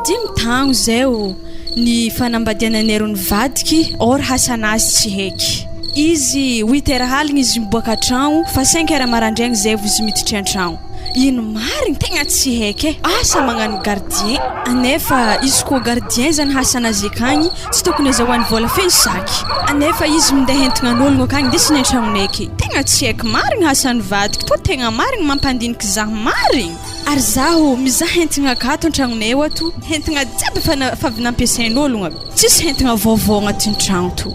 dimy tagno zay ô ny fanambadiananay ro nivadiky or hasanazy tsy heky. Izy huit heures aligny izy miboaka an-tragno fa cinq heures marandraigny zay vo izy miditry an-tragno. Ino marigny? Tegna tsy heky e! Asa magnano gardien anefa izy koa gardien zany hasanazy akagny tsy tokony azahoany vola feno saky anefa izy minday entognan'ologno akagny ndesiny an-tragnonay ake. Tegna tsy haiko marigny hasan'ny vadiko tô tegna marigny mampandiniky zah marigny. Ary zaho mizaha entigna akato an-tragnonay ao ato, entigna jiaby efa efa avy nampiasain'ologno aby, tsisy entigna vaovao agnatin'ny tragno to.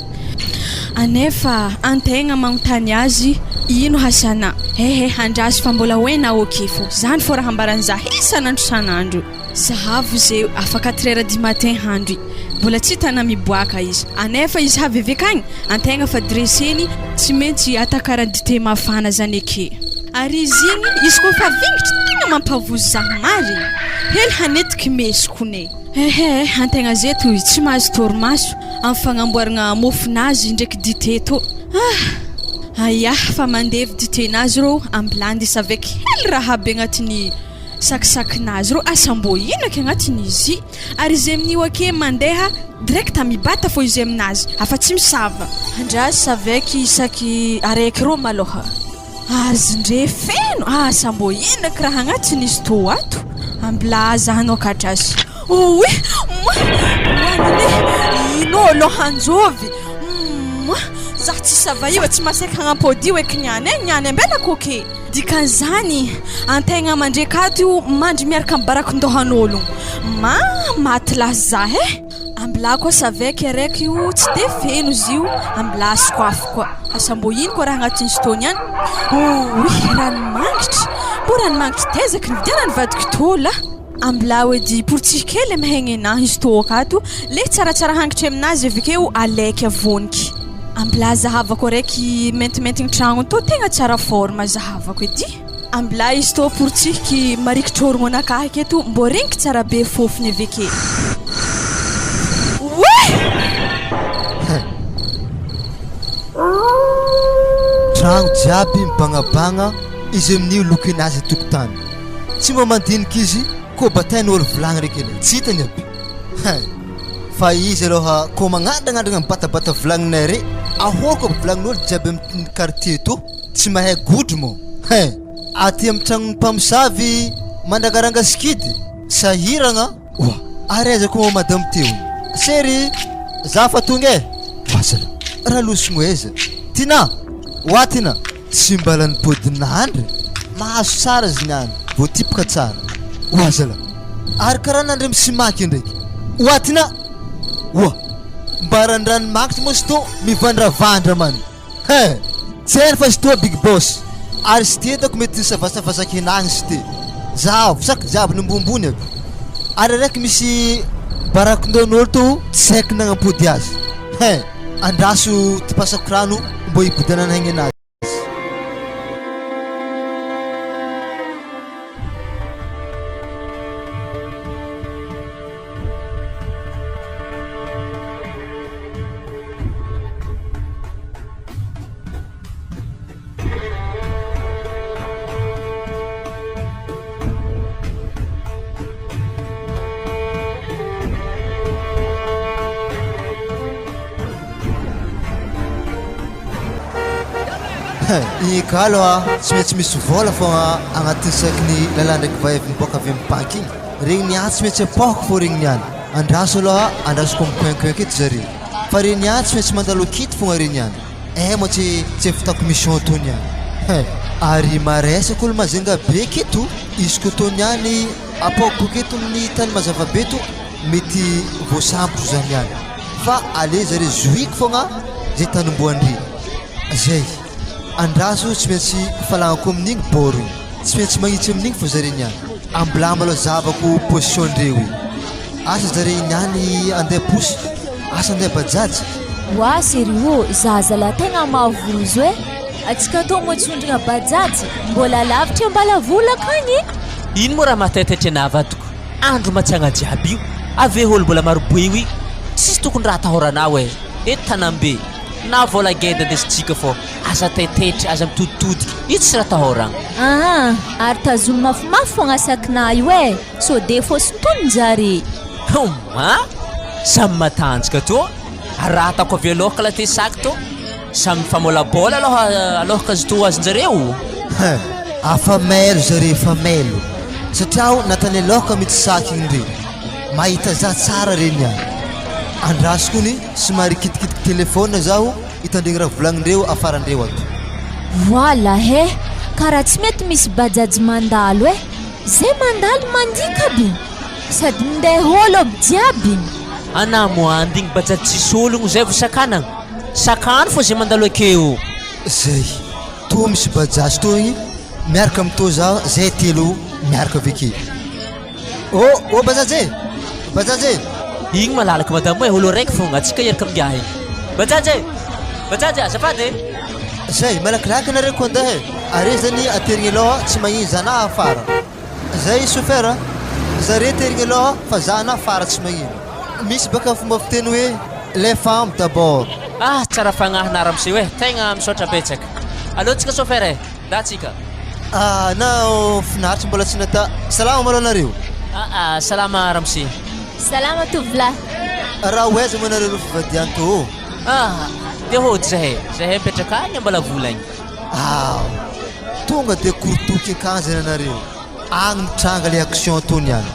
Anefa antegna magnontany azy ino hasana, ehe andraso fa mbola hoe na ok fô, zany fô raha ambarany zah isan'andro isan'andro. Zahavo ze afa quatre heures du matin handry mbola tsy tana miboaka izy anefa izy havy avy akagny antegna fa dresseny tsy maintsy atakarany dite mafana zany eke ary izy igny izy koa fa vingitry tegna mampavozo zah marigny hely hanetiky mesoko ne. Ehe antegna ze toy tsy mahazo torimaso am fagnamboaragna mofonazy ndraiky dite tô ah aia fa mandevy dite nazy rô ambilandis avec hely raha aby agnatin'ny Sakisakinazy reo asa mbô ino eky agnatiny izy ary izy amin'io ake mandeha direct mibata fô izy aminazy afa tsy misava. Andraso avec isaky araiky reo malôha ary zindre feno asa mbô ino eky raha agnatiny izy tô ato ambilà aza hanokatra azy oy moi hoaniny ino ôlo hanjovy moi zah tsy sava io tsy mahasaky hagnampôdy eky niany e niany ambelako ok. Dikan'izany, antegna mandreka ato io mandry miaraka am barakondohan'ologno. Ma maty lahy zah eh! Ambilà koa savec araiky io tsy de feno izy io, ambilà soafy koa. Asa mbô ino koa raha agnatin'izy tô niany? Ouii ranomangitry! Mbô ranomangitry taiza ky nividianan'ny vadiko tô lah? Ambilao edy porotsihy kely am hegna izy tô akato le tsaratsara hangitry aminazy avekeo alaiky avoniky ambilà zahavako araiky maintimaintigny tragno tô tegna tsara forme zahavako edy ambilà izy tô porotsihiky marikitry orogno anakahy aketo mbô regniky tsara be fofony aveke oay! Tragno jiaby mibagnabagna izy amin'io lokenazy tokotany. Tsy mba mandinika izy ko batainy olo vilagny reke le tsy hitany aby hein fa izy aloha ko magnandragnandragna mibatabata vilagninay re ahoako aby vilagnin'olo jiaby am quartier to tsy mahay godro mo hein aty am tragnon'ny mpamosavy mandragaranga sikidy sahiragna Oa! Ary aiza koa madame teo? Chérie! Za fa tonga e! Oa zala! Ralosogno aiza? Tinah! Oa Tinah! Tsy mbala nipodin'andry? Mahazo tsara izy niany, voatipoka tsara. Oa zala! Ary karaha nandry misimaky ndraiky. Oa Tinah! Oa! Mbarandranomakitra moa sy tô mivandravandra man! He! Tsy hainy fa izy toa big boss. Ary izy ty hitako mety nisavasavasa-kena agny izy ty. Zahavo, saky jiaby nombombony aby. Ary araiky misy barakondon'olo to tsy haiko nagnampody azy. He! Andraso tipasako rano mbô hibodanana hegny Igny kalo a, tsy maintsy misy vôla fôgna agnatin'ny saky ny lalahy ndraiky vahivy miboaka avy amin'ny banky igny. Regny niany tsy maintsy apaohako fô regny niany. Andraso aloha, andrasoko amin'ny coin coin aketo zare. Fa regny niany tsy maintsy mandalo aketo fôgna regny niany. Eh moa tsy tsy afitako mission tô niany. Hein! Ary maresaka olo Majunga be keto, izy ko tô niany apaohako keto amin'ny tany mazava be to mety voasambotro zany niany. Fa ale zare zohiko fôgna zay tany omboan-dry. Zay. Andraso tsy maintsy falagnako amin'igny bord igny. Tsy maintsy magnitsy amin'igny fô zare niany. Ambilà malôha zahavako position ndreo igny. Asa zare niany andeha posy, asa andeha bajaj. Oa sery ô, za zala tegna mavozo e! Atsika tô moa tsy ondrigna bajaj, mbola lavitry Ambalavola akagny e! Ino moa raha mahataitaitra anah vadiko? Andro matsiagna jiaby io, avy eo olo mbola maro boe io, tsisy tokony raha atahoranao e! Eto tanambe, na vola geda andesintsika fô aza taitaitra, aza mitoditodika, io tsisy raha atahoragna. Aa, ary tazomy mafimafy fogna sakinah io e! Sao de fô sintonin-jare. Humm a! Samy matanjaka tô! Raha ataoko avy aloha kala ty sac tô! Samy mifamôlabôla aloha aloha ka zto azonjareo. Hein! Afa mailo zare efa mailo satria aho natany aloka mitsy sac igny ndre mahita za tsara re niany. Andraso kony somary hikitikitiky telephone zaho hitandregny raha volagnindreo afarandreo ato. Voilà he! Karaha tsy mety misy bajaj mandalo eh! Zay mandalo mandika aby! Sady minday ôlo aby jiaby! Ana moa andigny bajaj tsisy ologno zay vo sakanagna? Sakano fô zay mandalo akeo. Zay toa misy bajaj toa igny miaraka am toa za zay telo miaraka avy ake. Oh oh bajaj e! Bajaj e! Igny malalaka madamo e, olo araiky fogna, atsika hiaraka amingiahy igny. Bajaj e! Bajaj e, azafady e! Zay, malakilaky nareo ko andeha e! Are zany aterigny aloha tsy magnino za na afara. Zay chauffeur a! Zare aterigny aloha fa za na afara tsy magnino. Misy baka fomba fiteny hoe les femmes d'abord. Ah tsara fagnahy na ramose e, tegna misaotra betsaka. Aleo tsika chauffeur e! Nda tsika. Ah na finaritra mbola tsy nata. Salama malôha nareo. Ah ah salama ramose. Salama tovolahy. Raha ho aiza moa nareo ro fivadian tô ô? Ah de hody zahay, zahay mipetraka agny Ambalavola agny. Ah tonga de korotoky akagny zany anareo. Agny mitranga le action tô niany.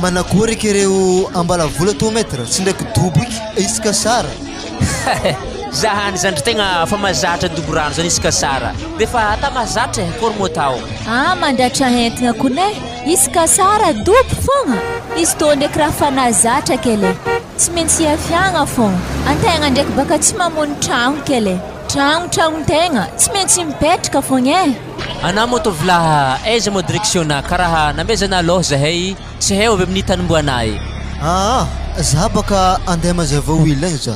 Manakory eky reo Ambalavola tô maître, tsy ndraiky dobo eky isaka sara. Za any zandry tegna fa mahazatra dobo rano zany isaka sara de fa ata mahazatra e akory moa atao. Ah mandratra entagna kone isaka sara dobo fogna izy tô ndraiky raha fa nahazatra kele tsy maintsy hiafiagna fogna antegna ndraiky baka tsy mamono tragno kele tragno tragnon-tegna tsy maintsy mipetraka fogna e. Anà moa tovolahy aiza moa direction-na karaha namezana aloha zahay tsy hay avy amin'ny tanimboanà e. Aa za baka andeha mazava huile agny za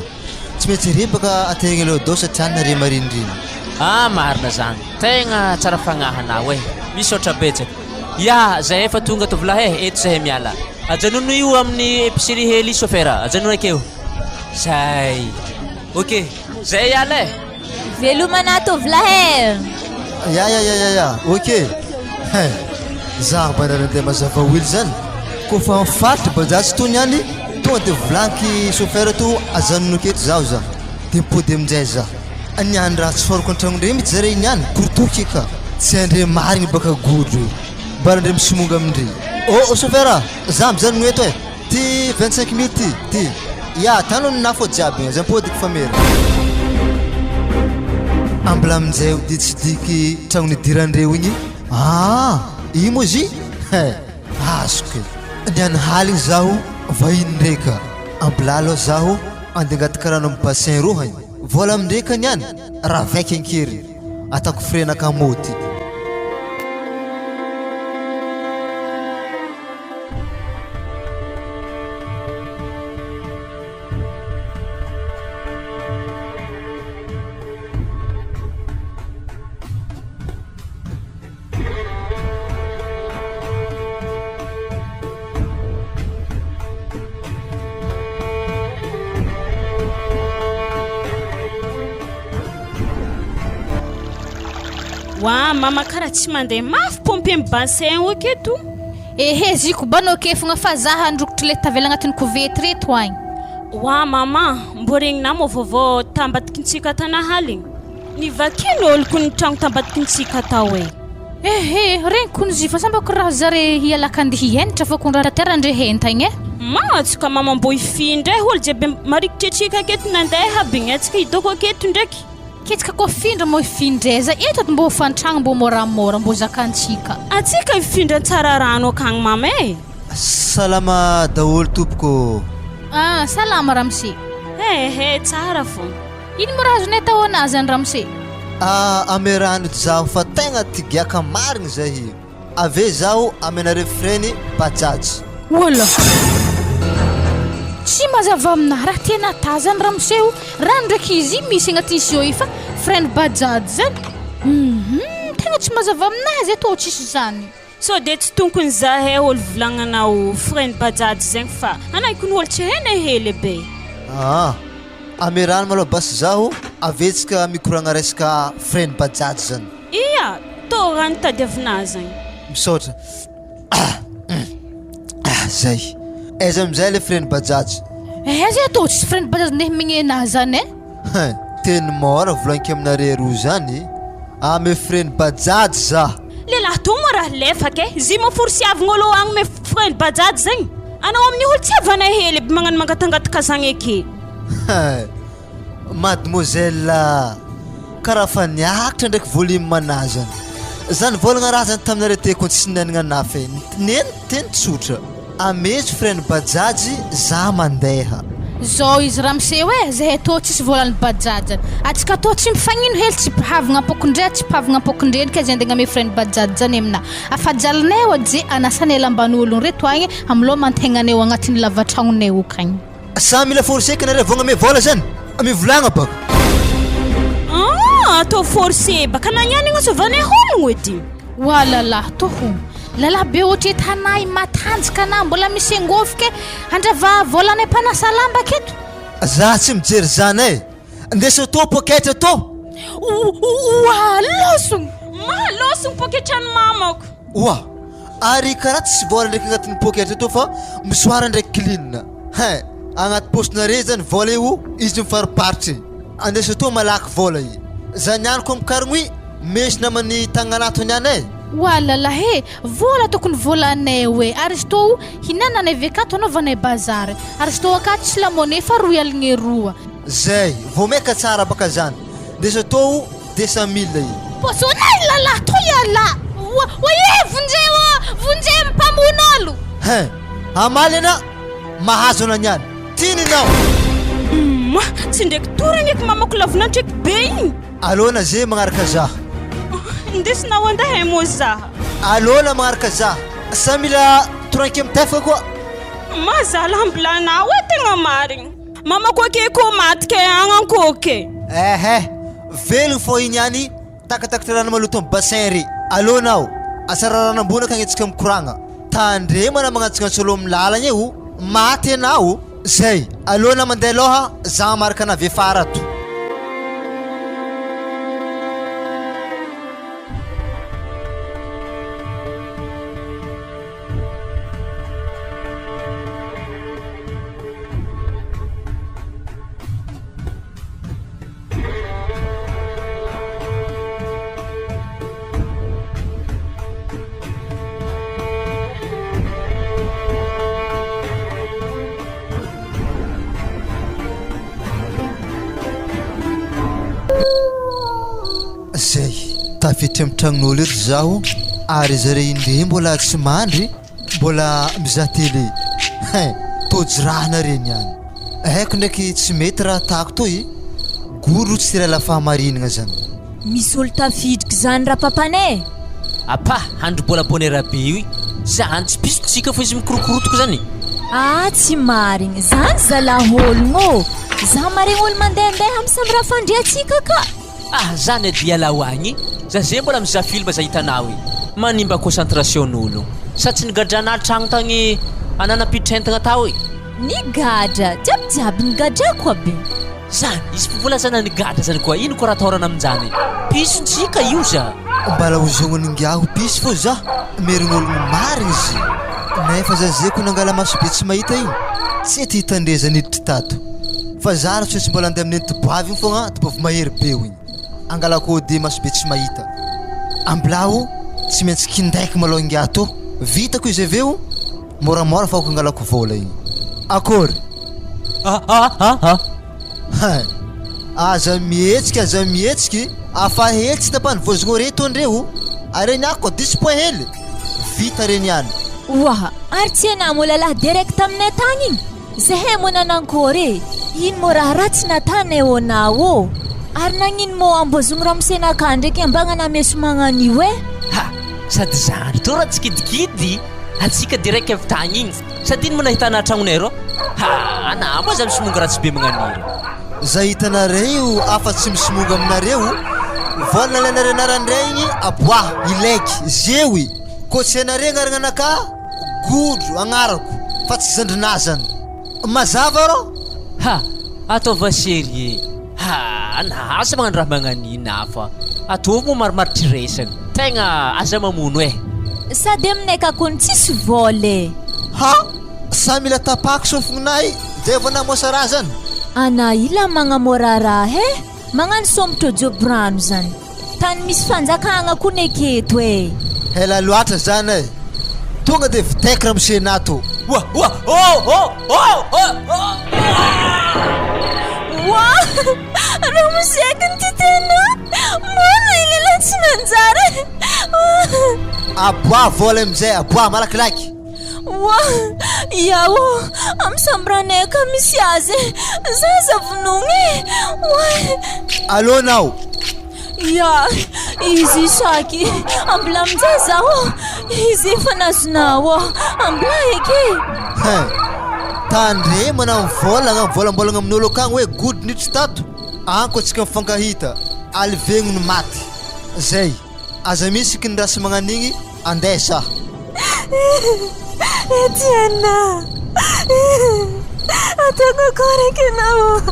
tsy maintsy re baka aterigny aloha dao satria any nare mariniriny. Ah marina zany, tegna tsara fagnahy anao e, misaotra betsaka. Ya, zahay efa tonga tovolahy e, eto zahay miala. Ajanony io amin'ny épicerie hely io chauffeur, ajanony akeo. Zay. Ok, zay hiala e. Veloma anah tovolahy e! Ya ya ya ya ya ok hein za mba nandeha mazava huile zany kofa am faritra bajaj to niany tonga de volaniky chauffeur to ajanony aketo zaho za de mipody aminjay za niany raha tsy faoriko antragnondre mitsy zare niany korotoky ka tsy haindre marigny baka godro io mba ndre misomonga amindre oh oh chauffeur a za mijanogno eto e. Ty 25 mille ty, ty. Ya, tano ny nafo jiaby, aza ampodiko fa mera. Ambla aminjay ody tsy diky tragno nidirandreo igny. Ah, io moa izy? He, azoko e. Niany haligny zaho vahiny ndreka. Ambla aloha zaho andeha angataka rano amin'ny bassin roa hany. Vola amindreka niany, ravaiky ankery. Atako frais-naka môty. Wa mama kara tsy mandeha mafy pompe am bassin o aketo. Ehe ziko ba no kefogna fa za handrokotry le tavela agnatin'ny kovety reto agny. Wa mama, mbô regninà mô vaovao tambadikintsika tana haligny? Nivakian'ny olo ko ny tragno tambadikintsika tao e. Ehe, regniko ny fa sambako raha zare hialaka andeha hienitra fa ko raha ndre hentagna e. Matsy ka mama mbô hifindra e, olo jiaby marikitry atsika aketo nandeha aby igny, atsika hidoko aketo ndraiky. Ketsika koa findra moa hifindreza eto ato mbô hofan-tragno mbô môramôra mbô zakantsika. Atsika hifindra Tsararano akagny mama e. Salama daholo tompoko ô. Ah, salama ramose. Ehe, tsara fô. Ino moa raha azonay atao anah zany ramose? Ah, amerano zaho fa tegna tigiaka marigny zahy. Ave zaho amenareo frais ny bajaj. Oala! Tsy mazava aminah raha tena tazany ramose o, raha ndraiky izy io misy agnatin'ny seau io fa frais ny bajaj zany hum tegna tsy mazava aminah zay tô tsisy zany. Sao dia tsy tonkony zahay olo volagnanao frais ny bajaj zegny fa anay kony olo tsy hainay hely be. Aa amerano malôha basy zaho avetsika mikoragna resaka frais ny bajaj zany. Ia! Tô raha nitadiavina azy agny. Misaotra. Ah! Zay. Aiza amizay le frais-n'ny bajaj? Aiza atao tsisy frais-n'ny bajaj ndeha mignena zany e? Hein, teny mora volagniko aminareo roa zany, ame frais-n'ny bajaj za. Lehilahy toa moa raha lefaka e, zy moa forsiavign'olo agnome frais-n'ny bajaj zegny? Anao amin'io olo tsy havanay hely aby magnano mangatangataka zagny eke. Hein, mademoiselle a, karaha fa niakatra ndraiky volume anah zany. Zany vôlagna raha zany taminareo teo koa tsy nianigna anah fe neny teny tsotra. Amezo frein bajaj za mandeha. Zao izy ramose e, zahay tô tsisy volan'ny bajaj any. Atsika tô tsy mifagnino hely tsy mpihavagna ampokondre tsy mpihavagna ampokondreny kay zay andeha agname frein bajaj zany aminah. Afajalinay oa je anasanay lamban'ologno reto agny amlô mantegnanay ao agnatin'ny lavatragnonay okagny. Sa mila forcer-ko nareo vao agname vola zany? Mivolagna baka. Ah, atao forcer baka nagnano agnasovanay hologno edy. Oa lalah tohogno. Lalah be ohatry tanà matanjaka anà mbola misy angôfika e. Handrava vôlanay mpanasa lamba aketo. Za tsy mijery zany e. Ndeso tô poketra tô. Oa lôsogno. Ma lôsogno poketran'ny mamako. Oa ary karaha tsisy vôla ndraiky agnatin'ny poketra tô fa misoara ndraiky clean. Hein! Agnaty paosinare zany vôla io izy mifariparitry. Andeso atoa malaky vôla i. Za niany ko mikarogno i, mesy namany tagnanato niany e. Oalala he! Vôla tokony vôlanay oe! Ary izy tô hinananay ve akato anaovanay bazary? Ary izy tô akato tsy lamone fa roy aligne roa. Zay! Vao maika tsara baka zany. Ndeso atoa 200 mille i. Poisonay lalahy toy ialahy! Oa oe vonjeo ô! Vonjeo mpamono olo! Hein! Hamaly ana mahazo ana niany. Tiany nao. Humm! Tsy ndraiky toragna eky mamako lavona ndraiky be igny. Alona ze magnaraka za. Indesinao andahy moa za. Alona magnaraka za. Sa mila toranky mitefaka koa. Ma za lambilanao e tegna marigny. Mamako ake ko maty ke agnan-ko ke. Ehe, velogno fô igny ihany takatakatra rano maloto am bassin re. Aleo anao, asara rano ambony akagny antsika mikoragna. Tandremana magnantsognantso olo am lalagna eo, maty anao. Zay, aleo anao mandeha alôha, za maraka anah avy afara ato. Zay, tafiditra amin'ny tragnon'olo eto zaho ary zareo indray mbola tsy mandry. Mbola mizaha télé hein! Tojo raha nareo niany. Haiko ndraiky tsy mety raha atako toy, goro tsy tirala fahamarinagna zany. Misy olo tafidriky zany rapapanay e! Apa, andro bola bonheur be io i. Zany tsy piso tsika fô izy mikorokorotoko zany. Ah tsy marigny zany zalah ologno ô! Za maregny olo mandehandeha amy samy raha fandriatsika ka! Ah zany edy ialahy agny za ze mbola mizaha film za hitanao e manimba concentration n'olo sa tsy nigadrana tragno tagny ana nampiditra entagna tao e. Nigadra, jiaby jiaby nigadrako aby. Zany izy fo voalazana nigadra zany koa ino koa raha atahorana aminjany piso ntsika io za. Mbala hozogniny ingahy ho piso fô za merign'ologno marigny izy nefa za ze ko nangala maso be tsy mahita igny tsy hety hitandreza niditry tato. Fa za ary tsy mbola andeha amin'iny toboavy iny fogna, toboavy mahery be io igny. Angalako ode maso be tsy mahita. Ambilao tsy maintsy kindaiko malôha ingahy tô. Vitako izy avy eo, môramôra fô angalako vôla igny. Akôry? Hein! Aza mihetsika, aza mihetsiky, afa hely tsy tapahany vôzogno reto ndreo. Ary ny ahy koa diso point hely. Vita regny ihany. Oa! Ary tsy enà mbola lahy direct aminay tagny igny? Zahay moa nanankory e! Ino moa raha ratsy natanay ô na ô? Ary nagnino moa ambozogno ramose nakà ndraiky ambagnana meso magnan'io e? Ha! Sady zandry tô raha tsy kidikidy antsika direct avy tagny igny sady ino moa nahitana tragnonay rô? Ha! Na moa za misomonga ratsy be magnan'io. Za hitanareo afa tsy misomonga aminareo, vola nalainareo anaran'ray igny aboaho, ilaiky, zeoy, koa tsy hainareo agnarana anakahy, Godro agnarako fa tsy zandrinà zany. Mazava rô? Ha! Ataova serie Ha! Na asa magnano raha magnan'ina fa ataovy moa marimaritry resaka. Tegna aza mamono eh! Sady aminay ka kony tsisy vola e! Ha! Sa mila tapahako sofinay zay vao namoasa raha zany? Ana ila magnamora raha eh! Magnano somotra jobo rano zany. Tany misy fanjakagna koa ny aketo eh! Ela loatra zany eh! Tonga de vitaiko ramose nato. Oa oa oh oh oh oh oh Oa! Ramose aky ny tia tena! Mbola i lehilahy tsy nanjary eh! Aboaha vola amizay, aboaha malakilaky! Oa! Ia ô! Amy sambranay aka misy azy eh! Zaza vonoigna eh! Oa! Allo nao! Ia! Izy saky! Ambila aminjay zaho! Izy efa nazonao ô! Ambila eky eh! Hein! Tandremana mivolagna mivolambolagna amin'olo akagny hoe good nitry tato, anko antsika mifankahita, alivegno ny maty. Zay! Aza misy kindrasy magnan'igny andeha sa. Etienne! Ataoko akory eky ianao?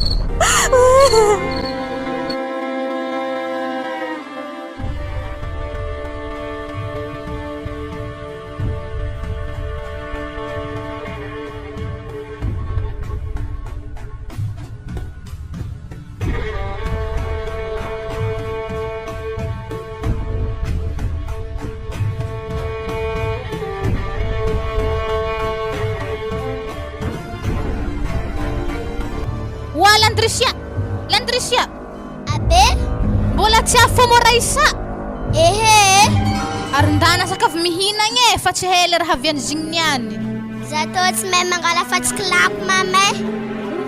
Oa Landricia! Landricia! Abe! Mbola tsy afo mo Raissa! Ehe! Ary ndana sakafo mihinagna e fa tsy hay le raha avy any zigny niany. Za tô tsy mahay mangala fa tsy kilako mama e.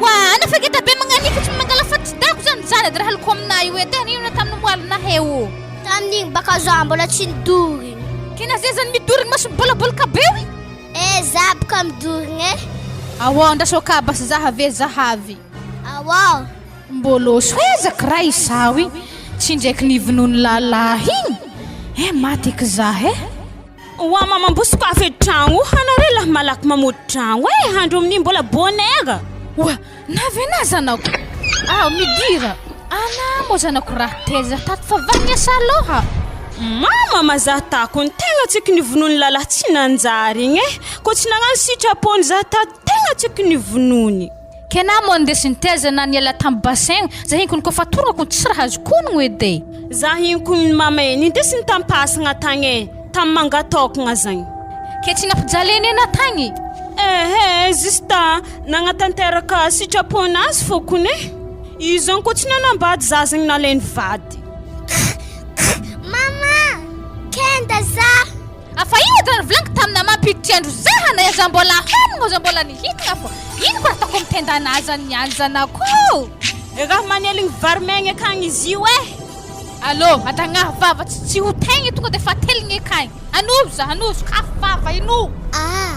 Oa ana fa ngeda be magnaniky tsy mangala fa tsy dako zany zany edy raha halako aminah io edy e ino tamin'ny moalina heo. Tamin'igny baka za mbola tsy nidorigny. Kena zay zany midorigny maso mibolabolaka be io. Eh za boka midorigny e. Aoa andraso aka basy za have za havy. Aoa. Mbôlôso ezaka raha izaho igny tsy ndraiky nivonono lalahy igny eh maty eky zah eh. Oa mamambosiko afy tragno hanare lahy malaky mamody tragno eh handro amin'igny mbola bonera. Oa navy anah zanako ah midira anah moa zanako raha teza tato fa vagny asa aloha. Mama mazaha takony tegna tsiky nivonono lalahy tsy nanjary igny eh ko tsy nagnano sitrapony zah tato tegna tsiky nivonono. Ke na moa ndesin'ny teza na niala tam bassin za hinkony kofa torogna kony tsy raha azoko onogno edy e. Za hinkony mama e nindesiny tam pasagna tagny e tam mangatokagna zagny. Ke tsy nampijaleny ena tagny. Ehe juste nagnatanteraka sitraponazy fô kony e. Io zagny koa tsy nanambady za zagny nalainy vady. Mama! Kenda za! Afa ino edy raha nivolaniko tamina mampiditry andro zaha na za mbola hanigna za mbola nihinagna fô ino ko raha ataoko amy tendanazy niany zanako ô. Raha maneligny vary maigny akagny izy io eh. Allô, adagnaha vava tsy tsy ho tegna tonga de fa teligny akagny. Anozo za, anozo, kafy vava ino. Ah.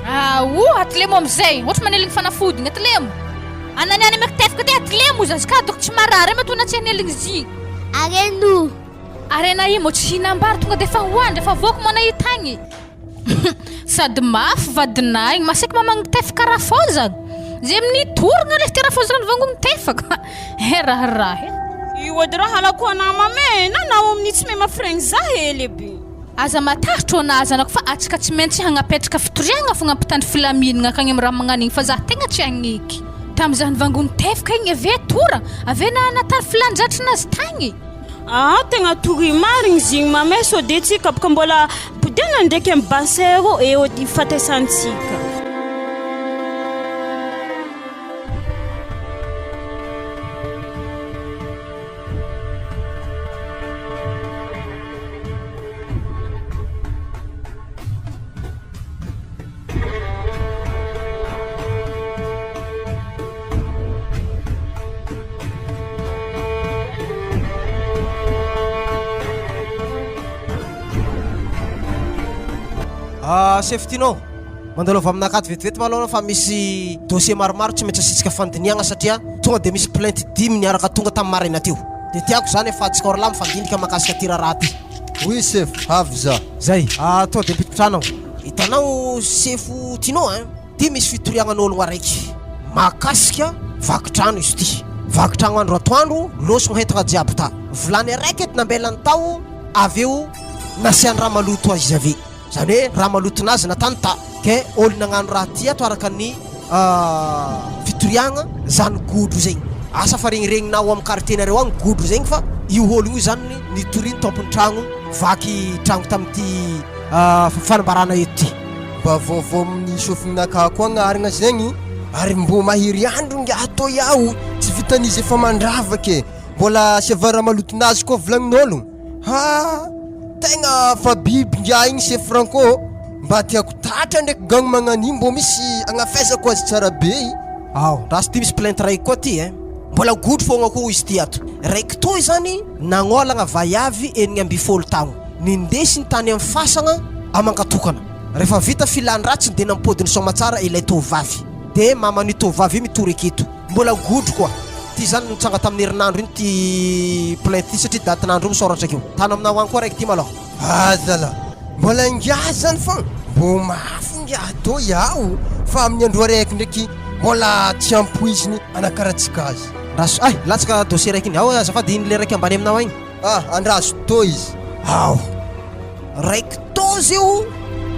Aoa, atlemo amizay, ohatry maneligny fanafodigny, atlemo. Ana niany amy tefaka ty atlemo za, izy ka doko tsy marary ema to na tsy haneligny zy. Areno. Ary anah io moa tsy hihinam-bary tonga dia efa hoandry efa voky moa nahita agny. Sady mafy vadinah igny masaiky mamagny tefaka rafozana. Zay amin'ny torogna lesy ty rafozana nivango mitefaka. He raharaha e. Io edy raha halako anah mama e, nanao amin'ny tsy mahay mafiregny zah hely aby. Aza matahotro anah zanako fa atsika tsy maintsy hagnapetraka fitoriagna fogna mpitandro filaminagna akagny amy raha magnano igny fa zah tegna tsy hagneky. Tamy zah nivango nitefaka igny ave tora, ave nanatary filan-dratrinazy tagny. Aa tegna tory marigny izy igny mama e, sao de tsika boka mbola podiana ndraiky amy bassin rô eo ifatesantsika. Ah, chef Tino, mandalo avy aminakahy ato vetivety ma aloha anao fa misy dossier maromaro tsy maintsy asiantsika fandinihagna satria tonga dia misy plainte dimy niaraka tonga tamin'ny maraina teo. Dia tiako izany afahantsika roalahy mifandinika mahakasika ity raharaha ity. Oui chef, avy za. Zay, ah, tonga dia ampipitrana aho. Hitanao sefo Tino ein, ty misy fitoriagnan'ologno araiky mahakasika vaky trano izy ty, vaky tragno andro atoandro, lôsogno hentagna jiaby ta, vilany araiky edy nambelany tao avy eo nasiany raha maloto izy ave. Zany hoe raha malotonazy natany ta. Ke ol nagnano raha ty ato araka ny fitoriagna zany godro zegny. Asa fa regniregninao am quartier nareo agny godro zegny fa io ol io zany nitory ny tompony tragno vaky tragno tamity fanambarana eto ty. Mba vaovao amin'ny sofinakahy koa agnarana zegny ary mbô mahery andro ngiahy tô iaho tsy vitan'izy efa mandravaka e mbola asiava raha malotonazy koa volagnin'ôlo ha tegna fa biby ngiahy igny chef Franco mba tiako tatra ndraiky gang magnan'igny mbô misy agnafesako azy tsara be i. Ao, raha ty misy plainte raiky koa ty eh. Mbola godro fogna koa izy ty ato. Raiky toy zany nagnôlagna vaiavy 16 taogno. Nindesiny tany amin'ny fasagna aman-katokana. Rehefa vita filan-dratsiny dia nampodiny soamatsara ilay tovovavy. Dia maman'io tovovavy io mitory aketo. Mbola godro koa. Ty zany nitsanga tamin'ny herinandro iny ty plainte ty satria datin'andro io misoratra akeo. Tano aminao agny koa raiky ty malôha. Ah zala, mbola ingahy zany fa mbô mafy ingahy tô iaho fa amin'ny andro araiky ndraiky mbola tsy ampoiziny anakaratsika azy. Andraso, ay latsaka dossier raiky iny. Ao azafady iny le raiky ambany aminao agny. Ah andraso tô izy. Ao. Raiky tô zio,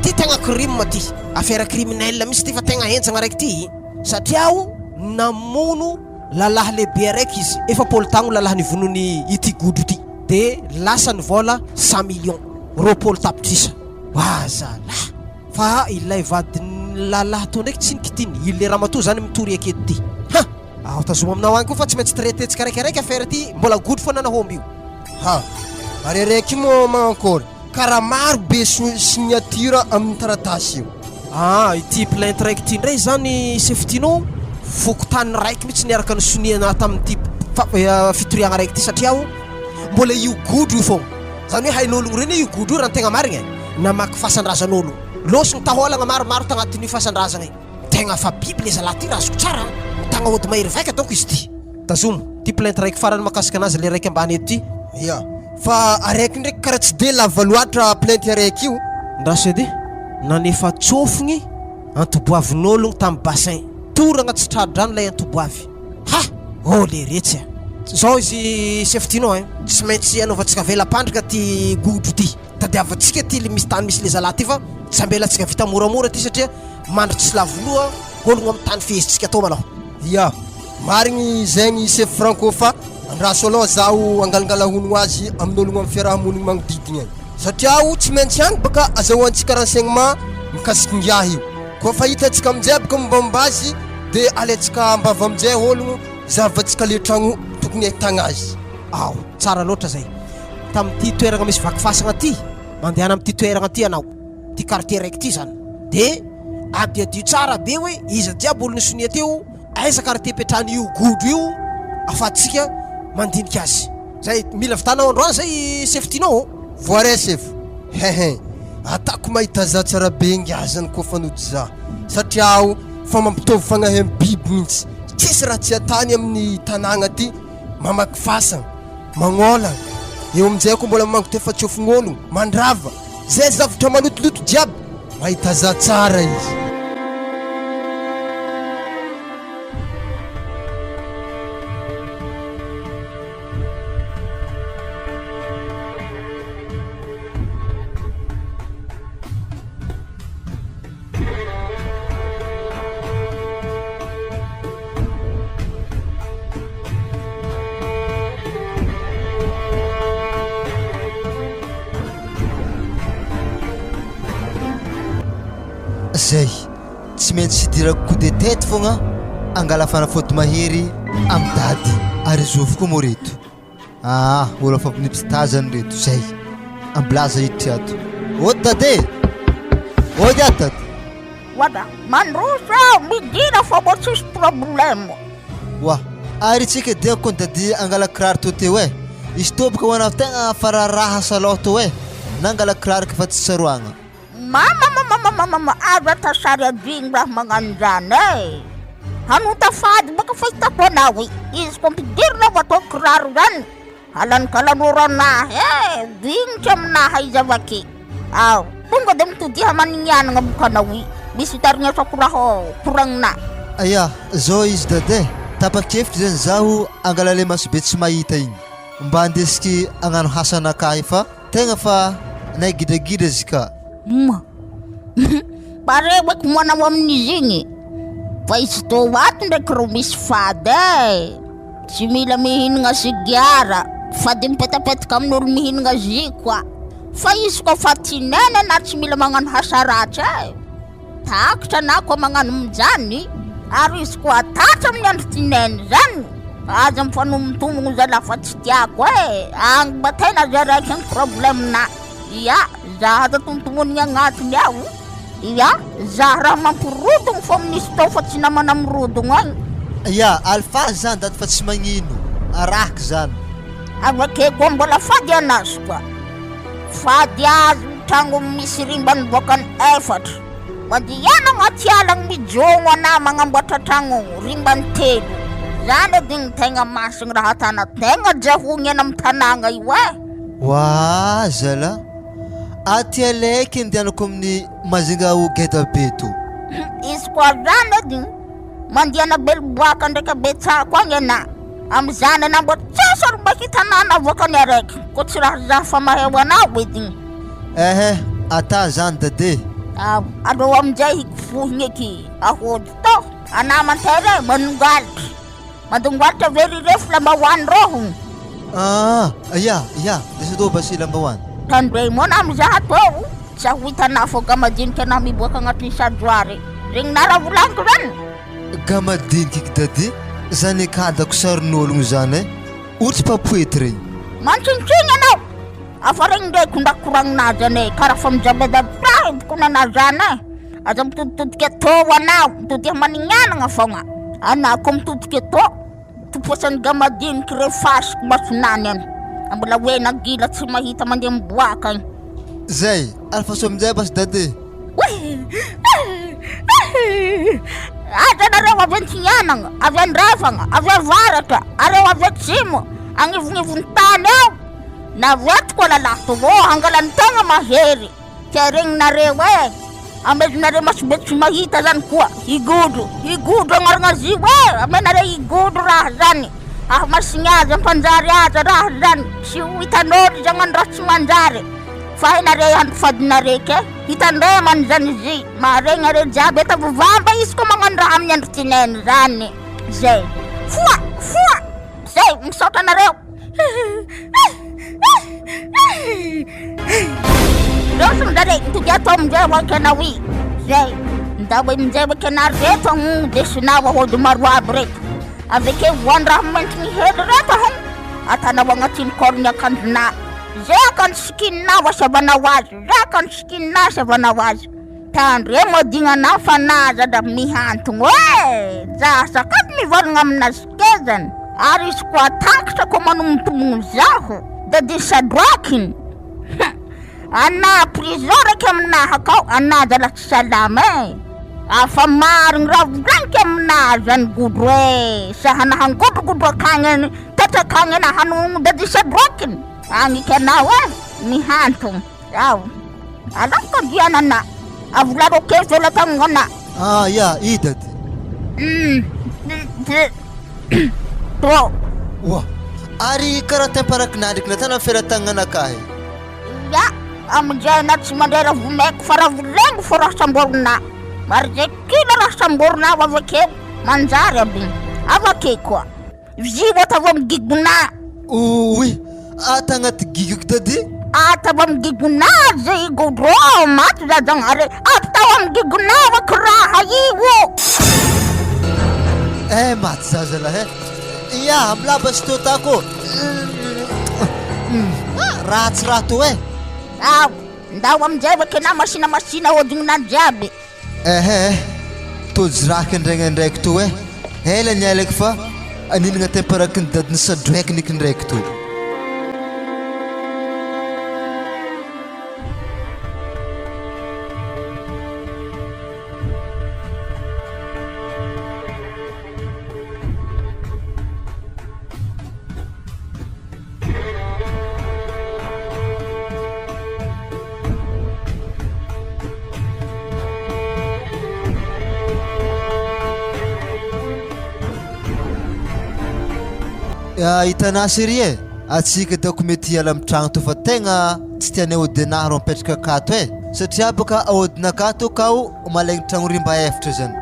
ty tegna crime ty, affaire criminelle mihitsy ty fa tegna henjagna raiky ty, satria ao namono lalahy lehibe araiky izy, 40 tagno lalahy nivonony ity godro ty, de lasa ny vôla cent millions, 20 tapitrisa, wa zalahy, fa ilay vadin'ny lalahy tô ndraiky tsy nikitiny, ile ramatoa zany mitory aketo ty, ha! Ao tazomo aminao agny koa fa tsy maintsy traiter tsikaraikaraika affaire ty, mbola godro foana nahomby io. Ha! Ary araiky io moa manakôry? Karaha maro be signature amin'ny taratasy io. Ah, ity plainte raiky ity indray zany Sefo Tino, fokontany raiky mihitsy niaraka nisoniana tamin'ity fitoriagna raiky ity satria aho mbola io godro io foagna. Zany hoe hain'ologno regny io godro io raha ny tegna marigna e, namaky fasan-drazan'ologno. Lôsy ny taôlagna maromaro tagnatin'io fasan-drazagna io. Tegna fa biby le zalahy ty raha azoko tsara a! Mitagna ody mahery vaika donc izy ty. Tazomo, ty plainte raiky farany makasika anazy le raiky ambany eto ty. Ya, fa araiky ndraiky karaha tsy de lava loatra plainte araiky io. Ndraso edy, nanefa tsôfigny antoboavin'ôlogno tamy bassin, toragna tsy tra-drano lay antoboavy. Ha! Oh leretsy a! Zao izy chef Tino ein, tsy maintsy anaovantsika vela-pandrika ty godro ty. Tadiavintsika ty le misy tany misy le zalahy ty fa tsy ambelantsika vita moramora ty satria mandry tsy lavo loha ologno am tany fehezintsika atao malôha. Ia, marigny zegny chef Franco fa andraso alôha zaho angalangala honogno azy amin'ologno am fiarahamonigny magnodidigny agny satria o tsy maintsy agny baka azahoantsika renseignement mikasiky ngiahy io, koa fa hitantsika amizay baka mombamomba azy de alaintsika ambava amizay ologno zahavantsika le tragno tokony ahitagna azy. Ao, tsara loatra zay. Tamin'ity toeragna misy vaky fasagna ty, mandehana amin'ity toeragna ty anao, ty quartier raiky ty zany, de adiadio tsara be hoe iza jiaby olo nisonia teo, aiza quartier ipetrahan'io godro io afahantsika mandinika azy. Zay, mila vitanao androany zay sefo Tino ô. Voaray sefo, hehe, atako mahita za tsara be ngiahy zany koa fa nody za, satria aho fa mampitovy fagnahy am biby mintsy, tsisy raha tsy atany amin'ny tanagna ty, mamaky fasagna, magnôlagna, eo aminjay koa mbola mamango tefa-tsôfign'ôlogno, mandrava, zay zavatra malotoloto jiaby, mahita za tsara izy. Zay, tsy maintsy hidirako coup de tête fogna angala fanafody mahery am dady ary zovy koa moa reto. Aa olo efa nipitazany reto zay ambilaza hiditra ato. Ody dada e! Ody ato dada. Wada, mandroso aho, midira fa mbô tsisy problème. Wa, ary tsika dia kony dadi angala kiraro tô teo e! Izy tô boka ho anao tegna fa raraha salôha tô e! Nangala kiraro ka fa tsy tsaroagna. Mama mama mama mama aza atao sary adino raha magnano zany e! Hanota fady baka fahitako anao e! Izy ko ampidirina vao atao kiraro zany halanikalanoro anahy e! Vignitra aminahy izy avake ao tonga de mitodiha manignanagna boka anao i misy itarignesako raha koragnina. Aya, zao izy dada e, tapa-kevitra zany zaho angala le masobe tsy mahita igny mba andesiky agnano hasanakahy fa Tegna fa nay gidragidra izy ka. Moa. Pare hoe komanao amin'izy igny. Fa izy tô ato ndraiky ro misy fady e. Tsy mila mihinagna sigara, fady mipetapetaka amin'olo mihinagna jus koa. Fa izy koa fa tinena na tsy mila magnano hasaratsy e. Takatra na koa magnano minjany, ary izy koa tatra amin'ny andro tinena zany, aza mifanombotombogno zalahy fa tsy tiako e. Agny mba tena zay raiky ny problème-na. Ia, za aza tontomonigny agnatiny ao. Ia, za raha mampirodogno fô misy tao fa tsy namana mirodogno agny. Ia, alefaso zany dady fa tsy magnino, arahiko zany. Avake koa mbola fady anazy koa. Fady azy ny tragno misy rimba niboakany efatra. Mandehana agnaty ala agny mijogno anah magnamboatra tragno rimbany telo. Zany edy ny tegna masigny raha atana tegna jahogny any amy tanagna io eh. Oaa zala, aty alaiky andehanako amin'ny Majunga ao geda be to. Izy koa zany edy mandiana Beliboaka ndraiky Betsako agny anah, amizany anah mbo tsisy olo mba hitanana avoakany araiky, ko tsy raha zah fa maheo anao edy igny. Ehe, ata zany dade. Ao, aleo amizay hikofohigny eky ahody tô, anah mantere manongalitry. Mandongoalitra ve ry refo lambahoany rô ho? Ah, ya, ya, lasa tô basy lambahoany. Tandremo anah mizaha tô, tsy ho hitanah fô ga madinika anah miboaka agnatin'ny sajoary. Regninah raha volagniko zany? Ga madiniky eky dady, zany akadako sarin'ologno zany eh, ohatry papoety regny. Mantsintsiny anao, afa regny ndraiky nda koragninah zany eh, karaha fa mijabajaba bokona anah zany eh. Aza mitoditodika tô anao, mitodiha manignanagna fogna. Anao koa mitodika tô, toposan'ny ga madiniky re fasiko masonany any. Mbola hoe nagila tsy mahita mandeha miboaka agny. Zay, alefaso aminjay basy dada e. Aza nareo avy antignanagna, avy andrefagna, avy avaratra, areo avy atsimo, agnivonivon'ny tany ao, na avy ato koa lalahy tô, hangalan'ny tegna mahery. Ka regninareo eh! Amezonareo masobe tsy mahita zany koa higodro, higodro agnarana azy io eh! Amenareo higodro raha zany, ahamasigny azy, ampanjary azy raha zany, tsy ho hitan'olo izy agnano raha tsy manjary, fa hainareo andro fadinareo ke, hitandremany zany izy, maharegny areo jiaby ataovy vamba izy koa magnano raha amin'ny andro tineny zany, zay, foa, foa, zay, misaotra anareo. Roso ndray mitody ato amin'izay ho ankenao i. Zay. Ndao amin'izay ho ankenary reto aho desinao ahody maro aby reto. Avy akeo voan-draha mainty hely reto aho. Atanao agnatin'ny kôriny akanjonà. Zay akanjo sikininao asiavanao azy. Zay akanjo sikininao asiavanao azy. Tandremo adignanao fa na aza dra mihantogno e! Za sakafo mivalogna aminazy kezany ary izy koa takatra koa manombotombogno zaho da de sadroakiny hum! Anah prison raiky aminahy akao anah zala tsy salama e! Afa marigny raha volagniky aminahy zany godro e! Sahana hangodrogodro akagny any tatra akagny anah hanogno da de sadroakiny agniky anao e! Mihantogno. Ao. Alafo dianana. Avolaro kely felatangana. Ah ya, i dady. To. Oa. Ary karaha temparakinandriky natana felatagnanakahy. Ya, aminjay na tsy mandray ravomeko fa ravolengo fô raha samborina. Ary zay kila raha samborina avy akeo manjary aby. Avake koa. Vy vao tavao amin'ny gigona. Ouii, ato agnaty gigiko dady. Ato avy amin'ny gigona zay godro maty za Zagnahary. Ato tao amin'ny gigona ako raha io. Eh maty za zalahy eh. Ya, amilaba sy teo tako. Ratsy raha to eh. Ao, ndao aminjay avy akena masina masina hodignina jiaby. Ehe eh, tojo raky andraigna ndraiky to eh, ela nialako fa aninagna temparaky ny dadiny sadroekiniky ndraiky to. Hitanà chérie e, atsika daoko mety hiala amin'ny tragno to fa tegna tsy tianay ody anah rô mipetraka akato e. Satria baka aodinakahy tô kao malaigny tragno rimba efatra zany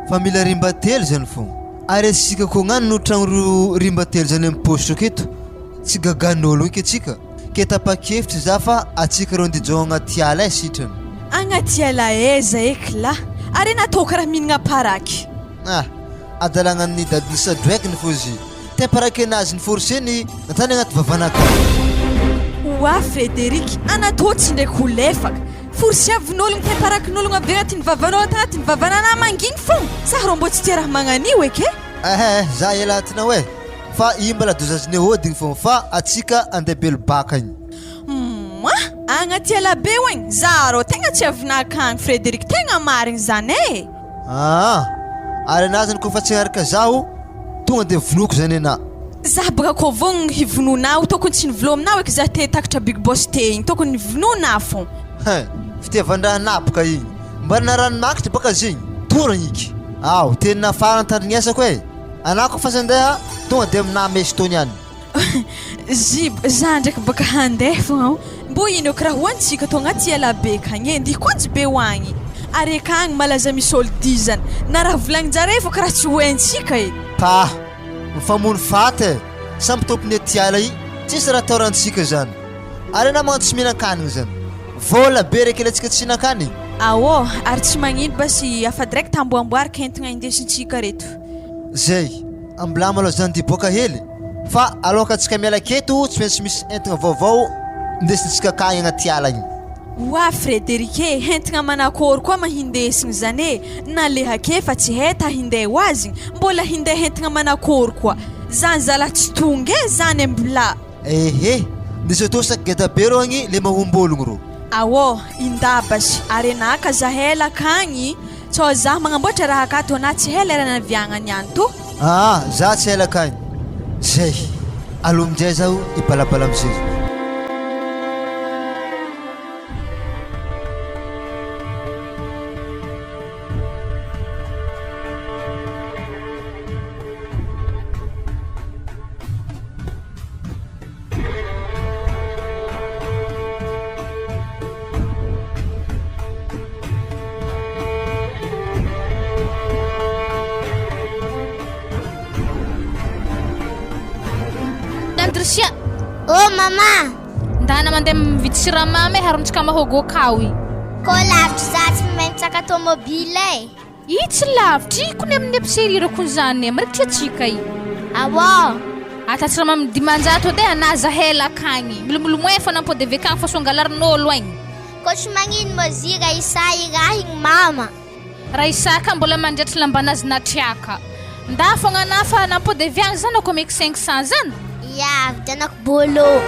fa mila rimba telo zany fogna. Ary asika koa agnano tragno rimba telo zany am paositra aketo tsy gagan'olo eky atsika. Ke tapa-kevitra za fa atsika reo andeha jogno agnaty ala e sitrany. Agnaty ala aiza eky lah? Ary natao karaha mihinagna paraky. Ah! Adalagna ny dadin'i Sadreck ny fozy. Te paraky anazy ny force ny natany agnaty vavanaka. Oa Frederic, anatô tsy ndraiky ho lefaka. Forceavin'ologno te parakin'ologno avy agnatin'ny vavanao tagnatin'ny vavananà mangigny fogna. Sa rô mbô tsy tia raha magnan'io eky e? Ehe za ela atinao e! Fa io mbala dosage-ny aodigny fogna fa atsika andeha Belobaka agny. Humm! Agnaty ela be oegny, za rô tegna tsy avy nakagny Frederic, tegna marigny zany e! Aa! Ary anah zany kofa tsy hanaraka zaho tonga de vonoiko zany anah. Zah baka ko vognogno hivonona aho tokony tsy nivlo aminao eky zah te takatra big boss te igny tokony nivonona fon. Hein! Fitiavan-draha anah boka igny. Mba naranomakitra baka zegny. Toragna iky. Ao, teny farany tandrignesako e! Anah kofa tsy andeha tonga de aminah mesy tony any. Zibo, za ndraiky baka handeha fogna ao. Mbô ino eky raha hoantsika tô agnaty ela be akagny e, ndeha konjy be ho agny. Ary akagny malaza misy olo dizana. Na raha volagnin-jare fô karaha tsy ho haintsika e. Pah! Mifamono faty e! Samby tompony aty ala i, tsisy raha ataorantsika zany. Ary anah magnano tsy mihinan-kanigny zany. Vola be reky ilaintsika tsy hihinan-kanigny. Aô, ary tsy magnino basy afa direct amboamboariko entigna indesintsika reto. Zay, ambilà malôha zany diboaka hely. Fa aloka antsika miala aketo tsy maintsy misy entagna vaovao indesintsika akagny agnaty ala agny. Oa Frederic e, entigna manakôry koa ma hindesigny zany e, naleha ake fa tsy hay ta hindeha ho azy, mbola hindeha entigna manakôry koa, zany zalah tsy tonga e zany e mbola. Ehe, ndesy atao sac geda be rô agny le mahomby ologno rô. Aô, indabasy, ary enah ka zah ela akagny, tsô zah magnamboatra raha akato anah tsy hay lera naviagna niany to. Aa za tsy ela akagny. Zay. Aleo aminjay zaho hibalabala amizay. Andrisia. Oh mama. Ndana mandeha mividy siramamy e harontsika mahogo akao i. Ko lavitry za tsy mahay mitsaka tomobile e. I tsy lavitra, i kony amin'ny epicerie ireo kony zany e, marikitry atsika i. Awô. Ata siramamy 500 edy e, anà za hela akagny. Milomilomay efa nampody avy akagny fa sao angalarin'ôlo agny. Kô tsy magnino mozia raha isa i raha igny mama. Raha isaka mbola mandriatry lambanazy natriaka. Nda fogna anà fa nampody avy agny zany ako omeko 500 zany. Ia, vidianako bolo.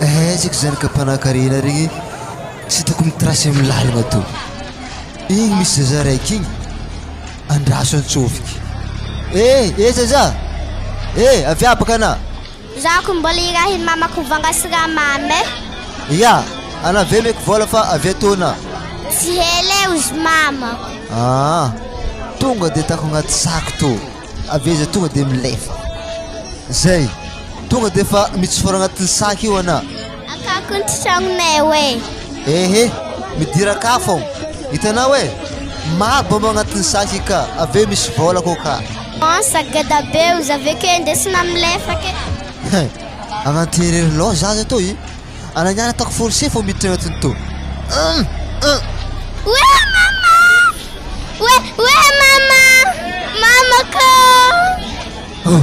Aiza ko zanaka mpanankarena regny tsy hitako mitrasy amin'ny lalagna tô. Igny misy zaza raiky igny andraso antsofiky. Eh, eh zaza! Eh, avia baka anà. Za ko mbola irahin'ny mamako mivanga siramamy eh. Ya, anà ve omeko vola fa avy atô anà. Tsy hela eh ozy mamako. Ah, tonga de atako agnaty sac tô. Avy aiza tonga de milefa. Zay. Tonga de efa mitsiforo agnatin'ny sac io anà. Akakiny ty tragnonay eo e. Ehe, midira akà fô. Hitanao e, maro bonbon agnatin'ny sac io ka, avy eo misy vôla koa ka. An, sac geda be ozy avy ake indesina milefa ke. Hein, agnatin'ny irery lôha zaza tô i. Ana niany ataoko forcé fô miditra agnatin'ny tô. Hum, hum. Oe mama! Oe, oe mama! Mama ka! Oh,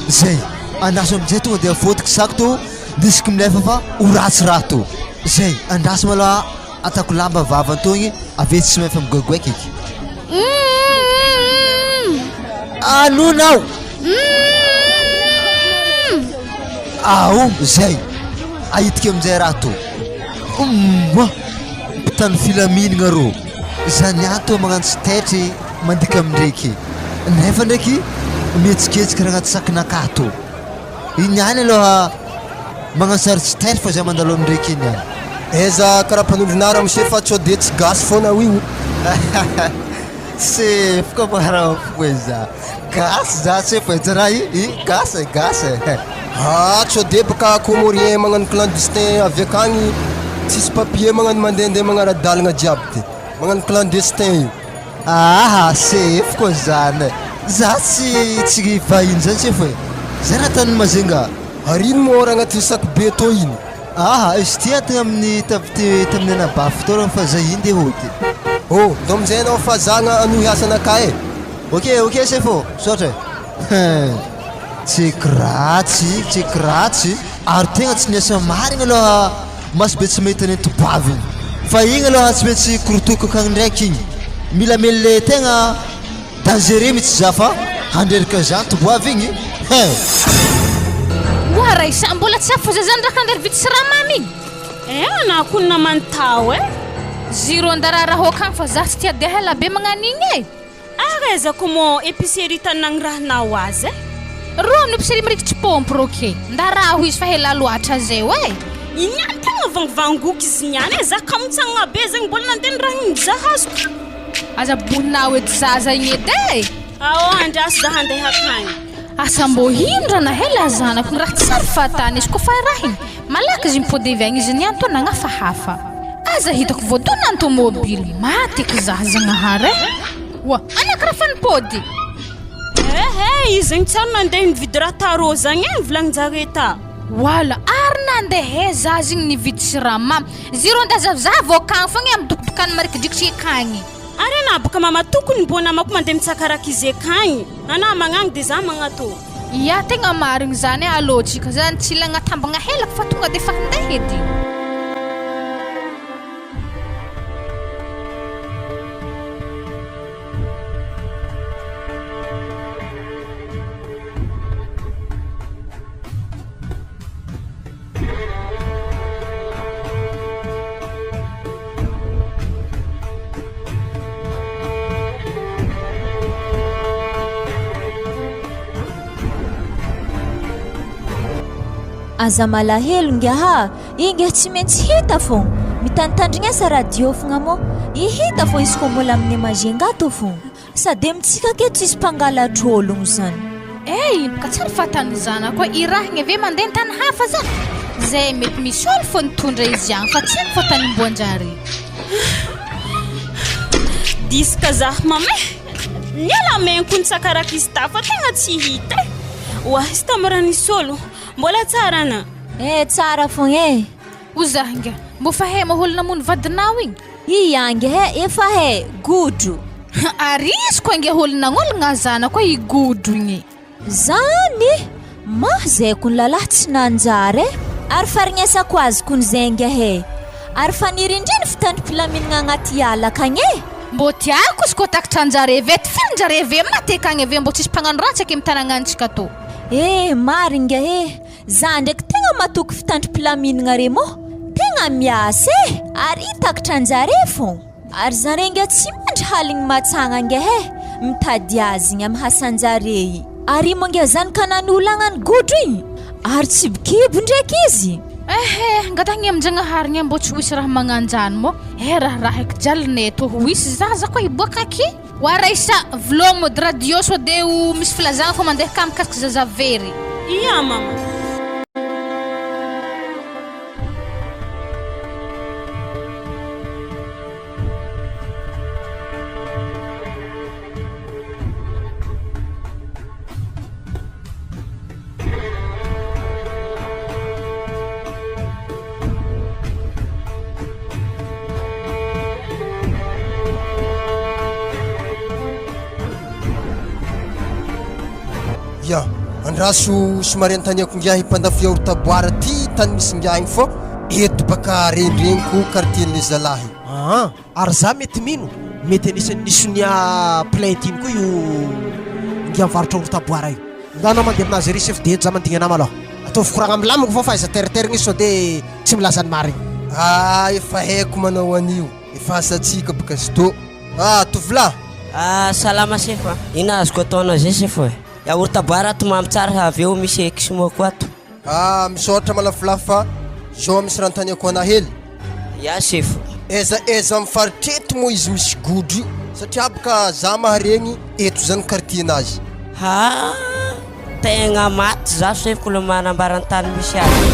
zay. Andraso amizay tonga de avotiky sac tô, ndesiko milefa fa ho ratsy raha tô. Zay, andraso malôha ataoko lamba vava tô igny, avy eo tsy maintsy migoigoiky eky. Anona aho! Ao zay! Ahitika amin'izay raha tô. Umma! Mpitandro filaminagna rô. Za niany tô magnano tsy taitry mandika amindreky. Nefa ndraiky mihetsiketsika raha agnaty sakinakahy tô. I niany aloha magnano sary tsy taitry fa za mandalo amindreky iny niany. Aiza karapanondronà ramose fa sao dia tsy gasy foana io. Sefo ka mara foe za. Gasy za sefo e, tsy raha i, i gasy e, gasy e. Ah, sao de baka comorien magnano clandestin avy akagny tsisy papier magnano mandehandeha magnara-dalagna jiaby ty. Magnano clandestin io. Aaha sefo koa zany e! Za tsy tsy vahiny zany sefo e! Za raha tany Majunga. Ary ino moa raha agnatin'ny sac be tô iny? Aaha izy ty ato amin'ny tamin'ny anabavy tao fa zay iny de hody. Oh, ndao amizay anao fa za hanohy asanakahy e! Ok ok sefo ô, misaotra e! Hein! Tsy ratsy, tsy ratsy, ary tegna tsy niasa marigny aloha maso be tsy mahita ny tobavy igny, fa igny aloha tsy maintsy korotoko akagny ndraiky igny, mila mele tegna dangereux mitsy za fa handreraka za toboavy igny hein! Oa Raissa, mbola tsy afoza zany raha handeha hividy siramamy igny? Eh anah kony namany tao eh! Ziro andaraharaha akagny fa za tsy tia deha ela be magnano igny eh! Ary aiza ko mô épicerie tany nagnirahinao azy eh? Rô amin'ny épicerie marikitry paompy rô ke! Nda raho izy fa ela loatra zay e! I niany tegna vangivangoky izy niany eh! Za kamotsagna be zegny mbola nandeha nirahigny nizaha azy ko! Aza boninao edy zaza igny edy e! Ao andraso za handeha akagny. Asa mbô hino raha nahela zanako ny raha tsary fahatany izy koa fa rahiny malaky izy mipody avy agny izy niany toa nagnafahafa. Aza hitako voadona ny tomobily maty eky za zagnahary eh! Oa anaka raha fa nipody. Ehe, izy zegny tsary nandeha nividy raha tarô zagny eh, nivolagnin-jare ta. Wala, ary nandeha eh za zegny nividy siramamy. Ziro andeha zavizaha vao akagny fogna eh, amy dokotokany marikidrikitry akagny. Ary anah boka mama tokony mbô namako mandeha mitsakaraka izy akagny. Anah magnagny de za magnatô. Ya, tegna marigny zany eh, alô tsika zany tsy ilagna tambagna helaka fa tonga de efa handeha edy. Aza malahelo ngiaha, inga tsy maintsy hita fô. Mitandritandrignesa radio fogna mô, i hita fô izy kô mbola amin'ny Majunga tô fô. Sady amintsika aketo tsisy mpangalatr'ologno zany. Ey, ka tsary fahatany zanako e, i rahigny ave mandeha an-tany hafa zany? Zay mety misy olo fô nitondra izy agny fa tsy haiko fa tany imboan-jare. Diska zah mama eh! Niala main ko nitsakaraka izy ta fa tegna tsy hita eh! Oa izy tamy raha nisy olo, mbola tsara ana? Eh tsara fogna eh! O zah nga, mbô fa hay maha olo namono vadinao igny? Ia ange efa he godro. Ary izy koa ange olo nagnolagna zanako i godro igny. Zany! Mah zay kony lalahy tsy nanjary e! Ary faregnesako azy kony zay ange he! Ary fa nirindriny fitandrim-pilaminagna agnaty ala akagny e! Mbô tiako izy koa takatra anjare vet firy njare ve maty akagny ave mbô tsisy mpagnano ratsy aky amy tanagnantsika tô. Eh marigny e! Za ndraiky tegna matoky fitandrim-pilaminagna re mô, tegna miasa e! Ary takatra anjare fô. Ary zare nge tsy mandry haligny matsagna nge he, mitady azy igny amy hasanjare igny. Ary mo nge zany ka nanolagna ny godro igny, ary tsibokibo ndraiky izy. Ehe, angatahigny amin-jagnahary gne mbô tsy ho hisy raha magnanjany mô, eh raharaha eky jalinay tô ho hisy zaza koa hiboaka aky. Wa Raissa, vlog mode radio sao de ho misy filazagna fa mandeha ka mikasiky zaza very. Ia mama. Ya, andraso somary anontaniako ingahy mpandafo yaourt à boire ty tany misy ingahy igny fô eto baka rendreniko quartier-nle zalahy. Aa ary za mety mino, mety anisan'ny nisonia plainte iny koa io ingahy mivarotra yaourt à boire io. Ndana anao mandeha aminazy ery chef de eto za mandigny anah malôha. Ataovy koragna milamigny fô fa aiza teriterigny izy sao de tsy milaza ny marigny. Ah efa haiko manao an'io, efa asantsika baka zto. Ah tovolahy! Ah salama sefo a! Inona azoko ataonao zay sefo e? Yaourt à boire ato mamy tsara avy eo misy exmo koa ato. Ah misaotra malafolahy fa zao misy raha anontaniako anah hely. Ya sefo. Aiza aiza am faritra eto moa izy misy godro io satria bka za maharegny eto zany quartier nazy. Haa! Tegna maty za sefo le manambara ny tany misy azy.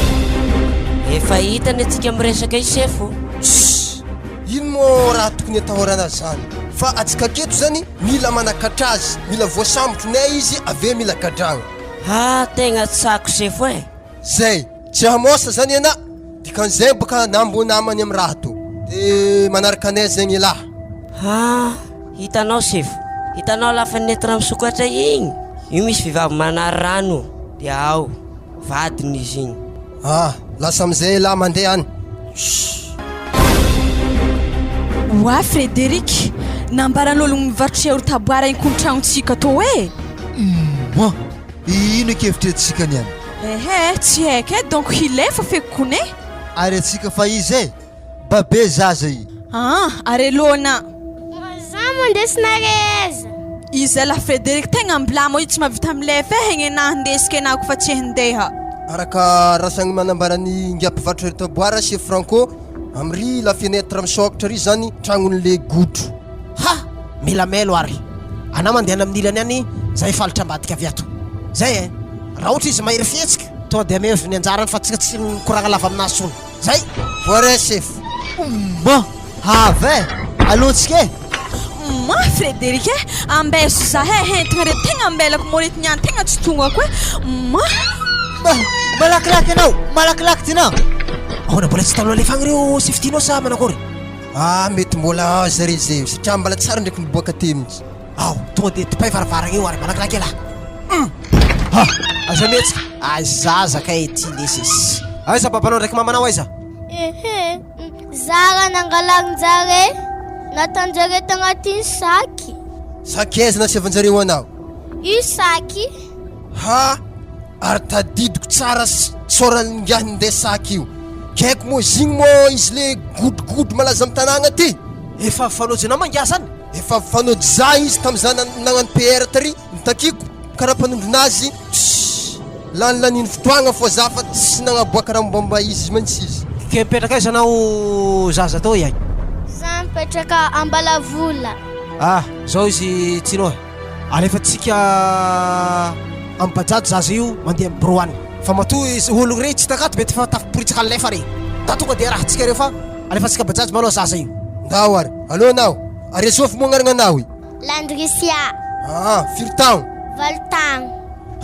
Efa hitany antsika miresaka io sefo. Tssy! Ino moa raha tokony atahorana zany? Fa atsika aketo zany mila manakatra azy, mila voasambotro nay izy aveo mila gadragna. Ah tegna tsako sefo e! Zay! Tsy hamosa zany ianà, dikan'izay boka na mbô namany am raha to de manaraka anay zegny elah. Ah! Hitanao sefo, hitanao la fenêtre misokatra igny, io misy vehivavy manary rano de ao, vadiny izy igny. Ah! Lasa amizay elah mandeha any. Shh! Oa Frederic, nambaran'ologno mivarotry yaourt à boire igny kontragnontsika tô e! Humm! Ino ekevitr'i antsika niany? Ehe, tsy haiko e, donc hilefa feky kone. Ary antsika fa iza e? Babe zaza i. Aa, ary Elona. Za mandesinare aiza? Iza lah Frederic tegna mblama io tsy mahavita milefa e, hegnenah ndesiko enah kofa tsy handeha. Araka rasagny manambaran'i ingahy mpivarotra reto boara chez Franco amry la fenêtre misôkatra ry zany tragnon'le godro. Ha! Mila mailo ary. Anà mandehana amin'ny ilany any zahay falitra ambadika avy ato. Zay eh! Raha ohatra izy mahery fihetsika, tonga dia amevo ny anjarany fa tsika tsy mikoragna lava aminazy tsony. Zay! Voaray chef. Mba! Hava eh! Aleontsika eh! Mwa Frederic eh! Ambeso zahay eh! Entigna reto tegna ambelako moa reto niany tegna tsy tongako eh! Mwa! Mba! Malakilaky anao! Malakilaky Tinah! Ahoana mbola tsy hitanao alefa agny reo chef Tino sa manakory? Ah mety mbola aza re zay satria mbala tsara ndraiky miboaka teo mihitsy. Ao, tonga dia topay varavarana eo ary malakilaky elah. Hum! Ha! Aza mihetsika. Aiza kay ity lesy e. Aiza babanao ndraiky mamanao aiza? Ehe, zara nangalarin-jare, nataon-jare tagnatin'ny saky. Saky aiza nasiavan-jareo anao? Io saky. Ha! Ary tadidiko tsara tsoran'ingahy ninday saky io. Kaiko moa zigny moa izy le godrogodro malaza am tanagna ty. Efa fanaojinao mangahy zany? Efa fanaojiza izy tam za nagnano PR tary nitakiako karapanondronazy tss lanilaniny fotoagna fô za fa tsy nagnaboaka raha mombamomba izy mintsy izy. Ke mipetraka aiza anao zaza tô iay? Za mipetraka Ambalavola. Ah zao izy Tino eh. Alefantsika amin'ny bajaj zaza io mandeha amin'ny bureau any fa matoa izy ologno rey tsy takato mety efa tafiporitsaka alefa rey da tonga de arahantsika reo fa alefantsika bajaj malôha zaza io. Ndao ary, aleo anao, ary azovy moa agnarana anao i? Landricia. Aa, firy taogno? Valo taogno.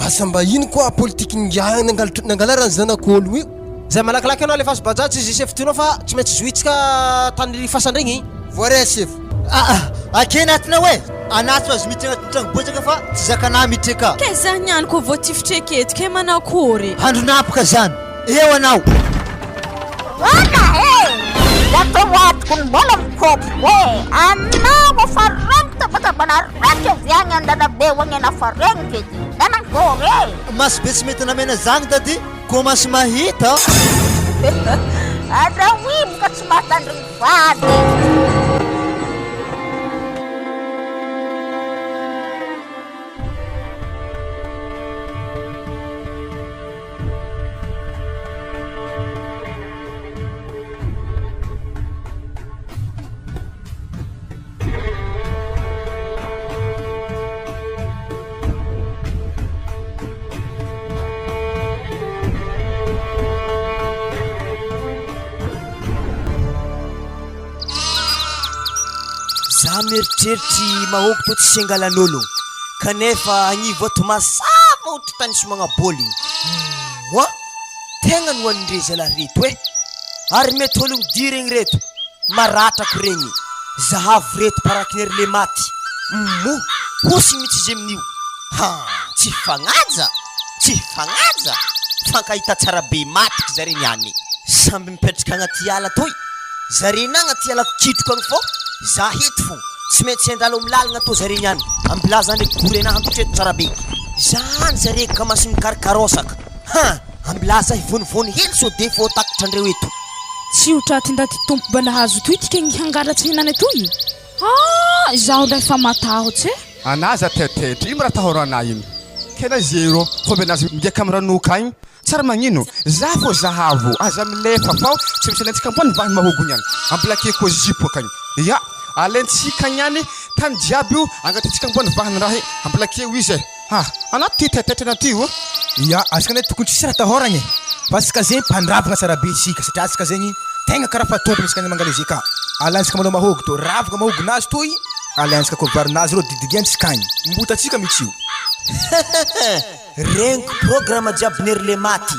Asa mba ino koa politikin'ingahy nangalatra nangalarany zanak'ologno io? Zay malakilaky anao alefaso bajaj izy sefo tianao fa tsy maintsy zohitsika tany fasandregny. Voaray sefo. Aa ake anatinao e! Anaty fa azo miditra agnatin'ny tragno bôtsaka fa tsy zakanà miditra eka. Kay zah niany ko voatifitra eketo kay manakory. Handronapoka zany eo anao. Hoana e! Atao atoko ny mbola mikôpy e! Anao efa regny tabatabana raiky avy agny an-dalabe agny anao fa regniky edy! Nanakôry e! Maso be tsy mety namena zagny dady. Komasy mahita. Aza ka tsy mahatandriny vady. Za mieritreritry mahôgo tô tsisy angalan'ôlo kanefa agnivo ato mazava ohatry tany somagnaboly moa tegna nohanindre zalahy reto e ary mety ôlogno diregny reto Maratrako regny, zahavo reto parakinery le maty, moa hosy mitsy izy amin'io, haa tsy hifagnaja, tsy hifagnaja, fankahita tsara be matiky zare niany, samby mipetraka agnaty ala toy, zare nagnaty ala kitroko agny fô za eto fô tsy maintsy handalo amy lalagna tô zare niany, ambilaza ndraiky gory anahy ampitreto tsara be, zany zare ka masy mikarikarôsaka, haa ambilaza hivonivony hely sô de fô takatran-dreo eto. Tsy ho traty ndaty tompo balahazo toy tika gny hangalatse hinane toy? Haa izaho ndray fa matahotse. Anah aza taitaitra, ino raha atahorana ino? Kena zero, fomba anazy migiaka am ranoka agny, tsary magnino? Za fô zahavo, aza milefa fao tsy misy alaintsika ambony vahiny mahogony agny, ambilakeko zipo akagny, ya, alaintsika agny any tany jiaby io agnatintsika ambony vahiny raha i, ambilakeo izy e. Ha! Anao ty taitaitra anao ty o! Ya, asika ndray tokony tsisy raha atahoragna e! Fa asika zegny mpandravagna tsara be isika satria asika zegny tegna karaha fa tompony isika any Mangalezia ka! Alaintsika malôha mahôgo tô, ravagna mahôgonazy toy, alaintsika koa varinazy rô dididiantsika agny, mbotatsika mitsy io. Hehehe! Regniko programa jiaby nery le maty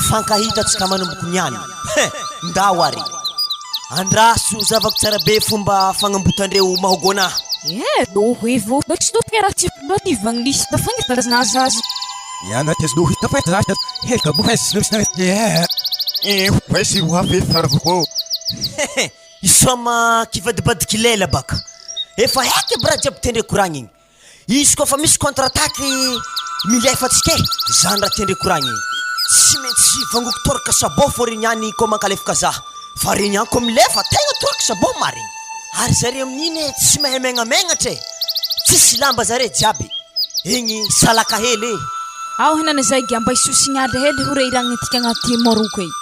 Fankahita tsika manomboko niany He! Ndao ary Andraso zavako tsara be fomba fagnambotandreo mahogona. Hehe! Isoma kivadibadiky lela baka Efa haiko aby raha jiaby tendreko koragnigny. Izy koa fa misy contre attaque milefa antsika e, zany raha tiandre koragna igny. Tsy maintsy vangoko toraka sabot fô regny ihany koa mankalefaka za, fa regny ihany koa milefa tegna toraka sabot marigny. Ary zare amin'igny e tsy mahay megnamegnatra e, tsisy lamba zare jiaby, igny salaka hely e. Ao henane zay gia mba hisy signal hely ho reiragnintika agnaty Maroc ei.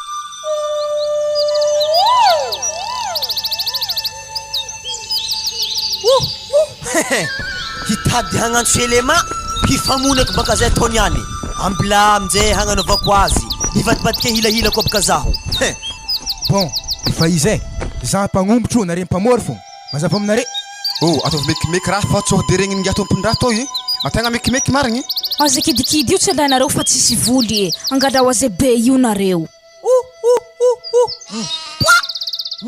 Hitady hagnantso Elema hifamonako baka zay ataony any. Ambila aminjay hagnanaovako azy. Hivadibadika hilahilako aby ka zaho. He! Bon, efa izy e! Za mpagnombotro nare mpamory fô! Mazava aminare? Oh, ataovy mekimeky raha fa tsôha de regny ingahy tompon-draha tô i! Ategna mekimeky marigny! Aza kidikidy io tsy alainareo fa tsisy voly e! Angalao aze be io nareo. Oh oh oh oh Poa!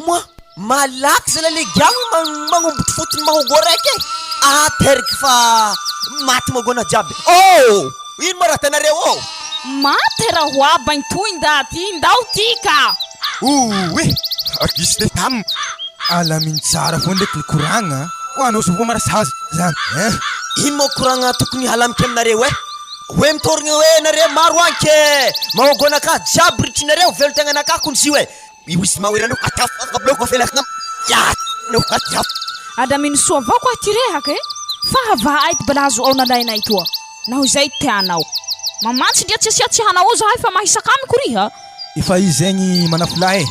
Moi! Malaky zala le giagny magnombotry fotony mahogo araiky e! Ateriky fa maty magona jiaby oh! Ino ma raha atanareo oh! Maty raho aba intoy ndaty ndao tika! Ouh! Diso le tam! Alamino tsara foana ndraiky le koragna a! Ho anao soa mara sazy zany eh! Ino moa koragna tokony halamiko aminareo eh? Hoe mitorogna hoe nareo maro agny ke mahogo anakahy jiaby ritrinareo velon-tegnanakahy kony sy hoe Alamino soa avao koa ty rehaka e! Fa havaha ay ty balahazo ao nalainay toa. Naho izay tianao. Mamantsy ndria tsy asia tsy hanao zahay fa mahisaka amiko riha. Efa izy zegny manafolahy e!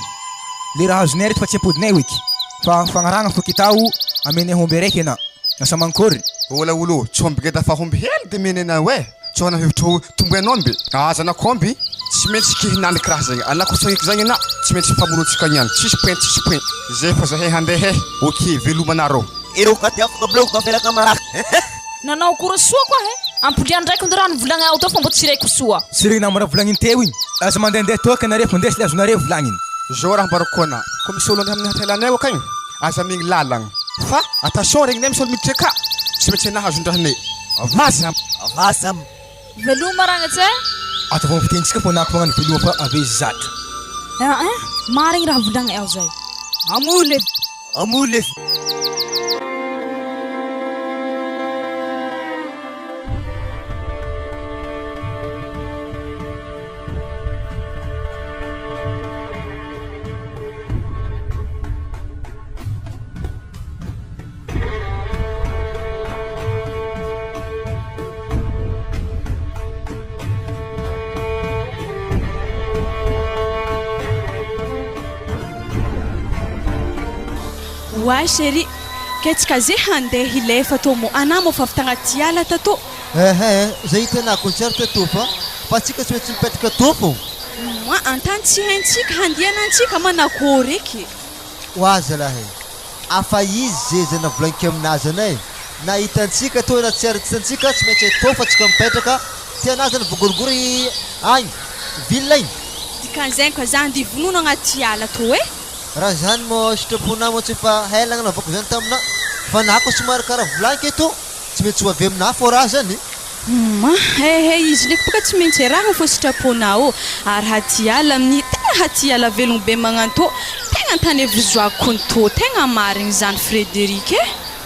Le raha azonay reto fa tsy ampodinay hoeky fa fagnarahagna fo kitao amenay homby araiky ana. Asa mankory? Ola olo, tsy omby geda fa omby hely de mena anao e! Tsy hanao hevitra ho tomboin'omby? Ah zanak'omby, tsy maintsy kihinaniky raha zegny, anako sohiky zegny ana, tsy maintsy famorontsika niany, tsisy point tsisy point, zay fa zahay handeha e! Ok, veloma nareo. Nanao akory soa koa he! Ampoliano ndraiky ny rano volagny ao tao fa mbo tsy reko soa. Tsy regny namana volagniny teo igny. Aza mandehandeha toaka nareo fa ndesy le azonareo volagniny. Zao raha ambarako ana, ko misy olo andeha amin'ny hotel anay akagny, aza amegny lalagna fa attention regninay misy olo miditra aka, tsy maintsy anah azon-drahanay. Vaza! Vaza! Veloma ragnitsy eh! Ataovy amin'ny fitenintsika fô nako magnano veloma fa avy zatra. Ah eh! Marigny raha volagniny ao zay. Amoly e! Amoly e! Oay chérie, ketsika ze handeha hilefa tô mo anah mo fa avy tagnaty ala tato. Ehe, zay hitanah concert tô fa fa tsika tsy maintsy mipetraka tô fô. Moi, antany tsy haintsika handianantsika manakôry eky. Oa zalahy e! Afa izy ze zay navolagniko aminazy anay na hitantsika tô na tsy ary tsy hitantsika tsy maintsy atao fa tsika mipetraka tianazy zany voagorigory agny ville agny. Dikan'izegny ka za andia vonono agnaty ala tô e! Raha zany moa sitraponà moa tsy efa ela agnanaovako zany taminà fa na koa somary karaha volagniko eto tsy maintsy ho avy aminà fô raha zany. Humm he he izy ndraiky boka tsy maintsy arahina fô sitraponao ary hatiala amin'ny tegna hatiala velogno be magnantô tegna antany evizoako kontô tegna marigny zany Frederic e!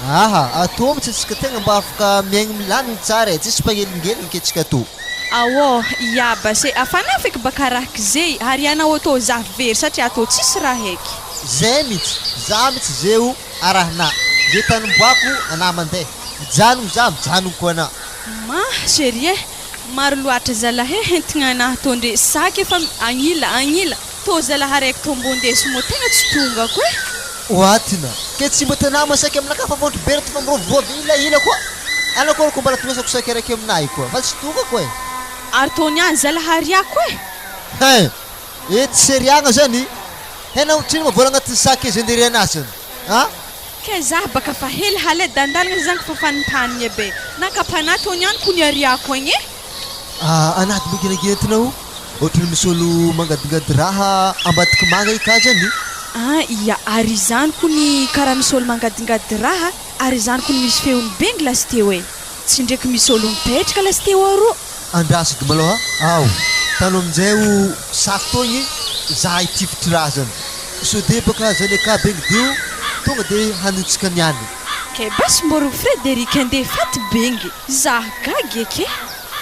Aha, atô mitsy antsika tegna mba afaka miaigny milamigny tsara e, tsisy mpanelingeligny ke tsika atô. Aô, ia base, afanà feky baka raha kizey ary anao atô za very satria atô tsisy raha heky. Zay mitsy, za mitsy zeo arahinà, ze tany omboako anà mandeha, mijanogno za mijanogno koa anà. Ma cherie, maro loatra zalahy e hentigna anah tô ndre saky efa agnila agnila, tô zalahy araiky tô mbô ndeso mô tegna tsy tongako e. Oatina, ke tsy mba tanà masaky aminakahy fa vondro be reto fa mirovirovy ila ila koa. Anakôry ko mbala tongasako saky araiky aminahy koa fa tsy tongako e! Ary tô niany zala hariako e! Hein! Etsy seriagna zany hena otrino ma vola agnatin'ny sac izy andeha zany a! Kay zah baka fa hely hale dandalagna zany fa fanimpanigna be nankapanahy tô niany ko niariako agny e! Ah anaty manginagy entinao ohatran'ny misy olo mangadingady raha ambadiky manga i ka zany. Ah ia ary izany ko ny karaha misy olo mangadingady raha ary izany ko ny misy feony bengy lasiteo e! Tsy ndreky misy olo mipetraka lasiteo aroa. Andraso edy malôha aho tano aminjay o sac tô igny za hitifitry raha zany sode baka zany aka bengy deo tonga de hanontsika niany. Kay basy mbô ry Frederic andeha faty bengy za gaga eky e.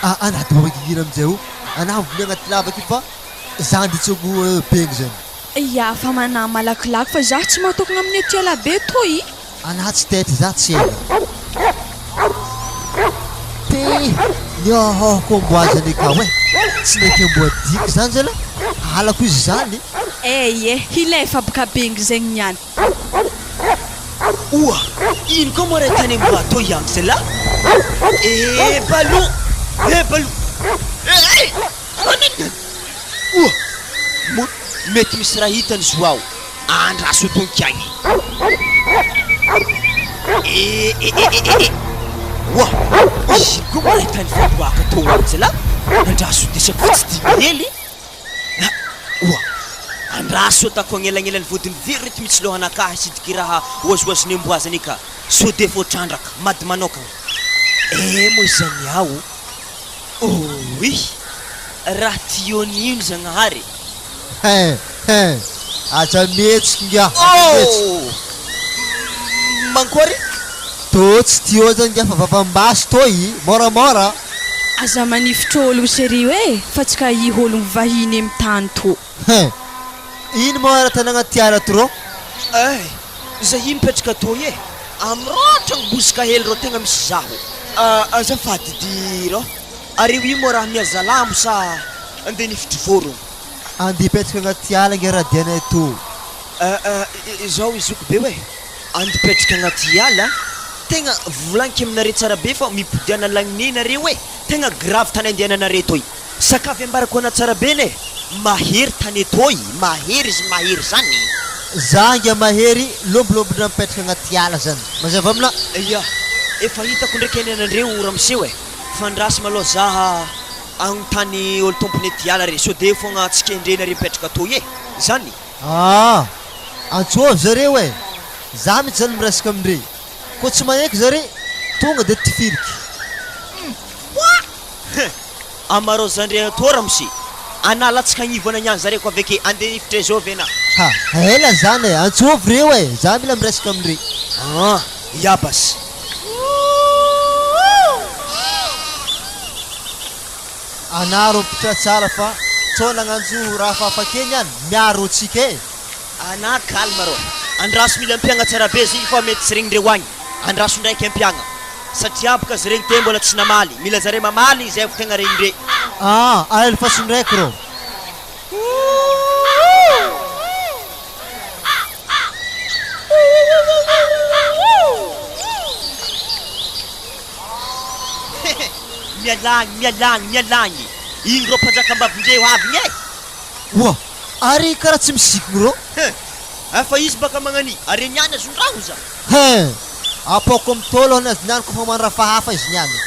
A anaty mba mangingina aminjay o anah mivony agnaty lavaky io fa za andeha hitsôgo bengy zany. Ya fa manah malakilaky fa za tsy matokagna amin'ny aty alabe tô i. Anah tsy tête za tsy ela. Te nihohohoko amboa zany akao eh! Tsy naiky amboa diky zany zala, halako izy zany. Eh eh, hilefa bka bengy zegny niany. Oa! Ino koa moa ray tany amboa tô iany zala? Eh balou! Eh balou! Eh! Ananana! Oa! Moa mety misy raha hitany zo ao. Andraso donky agny. Eh eh eh eh eh. Oa! Izy koa moa raha hitany fandoaka tô agny zala? Andraso desako fa tsy dimy hely. Ah! Oa! Andraso ataoko agnelagnelany vodiny very reto mitsy lohanakahy sidiky raha oazoazon'ny amboa zany ka. Sao de voatrandraka, mady manokagna. Eh moa izany aho. Ouii! Raha tionino Zagnahary e! Hein! Hein! Aza mihetsika ingahy, aza mihetsika. Oh! Mankory? Tô tsy tio zany ingahy fa vavam-basy tô i! Môramôra! Aza manifitra ôlogno chérie e! Fa tsy ka i ôlogno vahiny amy tany tô. Hein! Ino moa raha tanagna tiara trop? Eh! Zah io mipetraka tô e! Am rô tragno bozaka hely rô tegna misy zaho. Azafady dy rô, areo io moa raha mihaza lambo sa andeha nifitry vorogno? Andeha hipetraka agnaty ala nge radianay tô. Izao i zoky be oe, andeha hipetraka agnaty ala, tegna volagniko aminareo tsara be fa mipodiana lagnine nareo e, tegna grave tany andehananareo toy. Sakafy ambarako ana tsara be ne! Mahery tany etoy, mahery izy mahery zany. Za ngia mahery lombolombo-ndra mipetraka agnaty ala zany. Mazava amina? Ya, efa hitako ndraiky anie anandreo ramose e! Fa andraso malôha za agnontany olo tompony ety ala re, sode fogna tsy kendrenareo mipetraka atoy e! Zany? Aa! Antsôvy zareo e! Za mitsy zany miresaka amindre. Kô tsy magneky zare, tonga de tifiriky. Hum! Amarao zandry atao ramose! Ana latsaka agnivo ana niany zareo ko aveke andeha hifitra izao ve na? Ha! Ela zany e! Antsovy reo e! Za mila miresaka amindre. Aa! Ya basy! Anaro mpitra tsara fa sao nagnanjo raha hafahafa kely any, miaro antsika e! Ana calme rô! Andraso mila ampiagna tsara be zigny fa mety tsy regnindreo agny! Andraso ndraiky ampiagna! Satria boka zare gny te mbola tsy namaly, mila zare mamaly zay vo tegna regnindre. Aa alefaso ndraiky rô! Hehe! Mialà agny, mialà agny, mialà agny! Igny rô mpanjakambavindreo avy igny e! Oa! Ary karaha tsy misikigny rô! He! Fa izy baka magnani, are niany azon-draho za! Hein! Apaoko am tôlo an azy niany kofa mandrafahafa izy niany.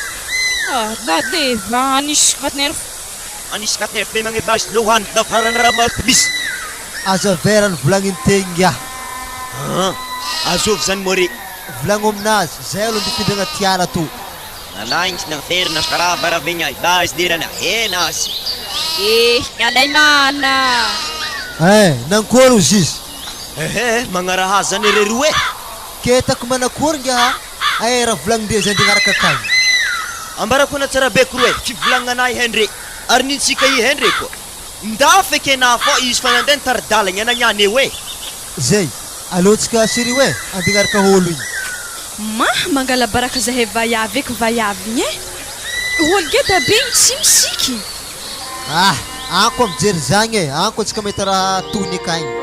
Aza vera ny volagniny te ingahy. An! Azovy zany moa re. Volagno aminazy, zay aloha nde findragna ty ala to. Hein! Nankôry ozy izy? Ehe, magnaraha azy zany re roe. Ketako manakory nga eh raha volagnindre zay ndeha hiaraka akagny. Ambarako ana tsara be koroa e, fivolagnana ahy hendre, ary nintsika i hendre koa. Ndà fekena fô izy fa nandeha nitari-dalagna ana niany eo e. Zay, aleontsika serio e, andeha hiaraka ôlo igny. Mah mangala-baraka zahay vaiavy eky vaiavy igny e. Ôlo geda be igny tsy misiky. Ah! Any koa mijery zagny e, any koa tsika mahita raha tohiny akagny.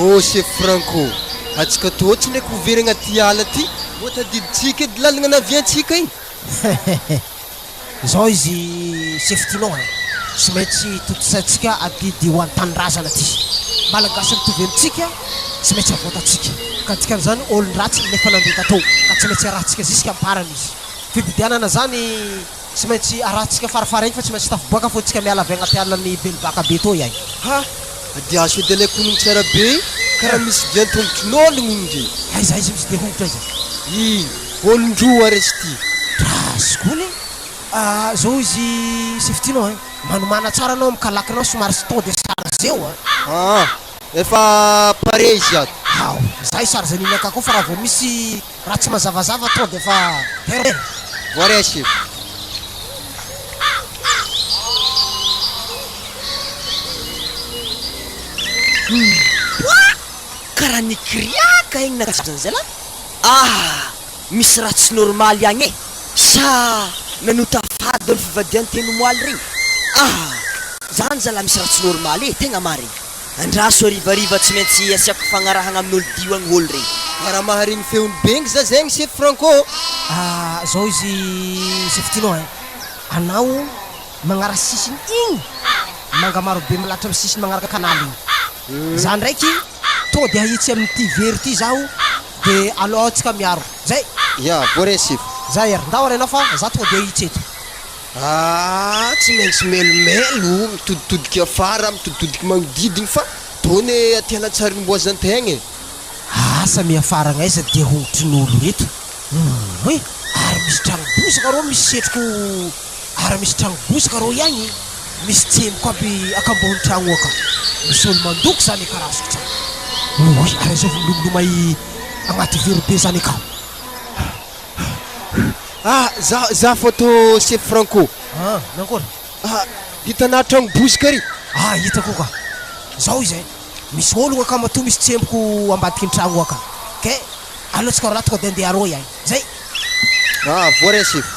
Oh chef Franco, atsika toa tsy ndraiky ho very agnaty ala aty, mbô tadidintsika edy lalagna naviantsika igny. Zao izy chef Tino a, tsy maintsy tontosaintsika adidy ho an'ny tanindrazana ty. Malagasy mitovy amintsika tsy maintsy avotantsika. Ka dikan'izany olon-dratsy nefa nandeha tatô ka tsy maintsy arahantsika ziska am-parany izy. Fifidianana zany tsy maintsy arahantsika farafaharegny fa tsy maintsy tafiboaka fô tsika miala avy agnaty alan'ny Belobaka be tô iay. Ha! Dia azo edy alaiko honogno tsara be igny karaha misy dian-tongotrin'ologno igny ndre. Aiza aiza misy dia hongotra aiza? Igny, olon-droa ary izy ty. Drazy kony ah, zao izy Sefitino a, manomàna tsara anao amin'ny kalakinao somary sy tonga dia chargeo a. Aa, efa pare izy ato. Ao, za hi-charge an'iny akao koa fa raha vao misy raha tsy mazavazava tonga dia efa terre. Voaray chef. Poah! Karaha nikiriaka igny na zalahy. Ah! Misy raha tsy normaly agny e! Sa nanota fady ol fivadian-teny omoaly regny? Ah! Zany zalahy misy raha tsy normaly e! Tegna marigny! Andraso harivariva tsy maintsy asiako fagnarahagna amin'olo dio agny ol regny. Karaha maharegny feon'i Bengy za zegny chef Franco ô! Ah! Zao izy chef Tino ein! Anao magnara sisiny igny manga marobe milahatra amin'ny sisiny magnaraka canal igny. Za ndraiky tonga de ahitsy amin'ity very ity zaho de aleo tsika miaro. Zay! Ya, voaray sefo. Zay ary, ndao ary enao fa za tonga de ahitsy eto. Ah, tsy maintsy melomelo, mitoditodiky afara, mitoditodiky magnodidigny fa done aty alatsarimboazantegna e. Asa miafara agnaiza dia hongotrin'olo reto. Oay! Ary misy tragno bozaka rô misy setroko ary misy tragno bozaka rô iagny misy tsemboka aby akambony tragno aka misy olo mandoko zany karaha azoko tsara oay ary azovy milomilomay agnaty vero be zany aka. Ah za za photo chef Franco. Ah nankory? Ah hitanà tragno bozaka ary. Ah hitako ka. Zao izy eh, misy ologno aka matoa misy tsemboko ambadiky ny tragno aka ke Aleo tsika roalahy tonga de andeha aroa ihany. Zay! Ah, voaray sefo.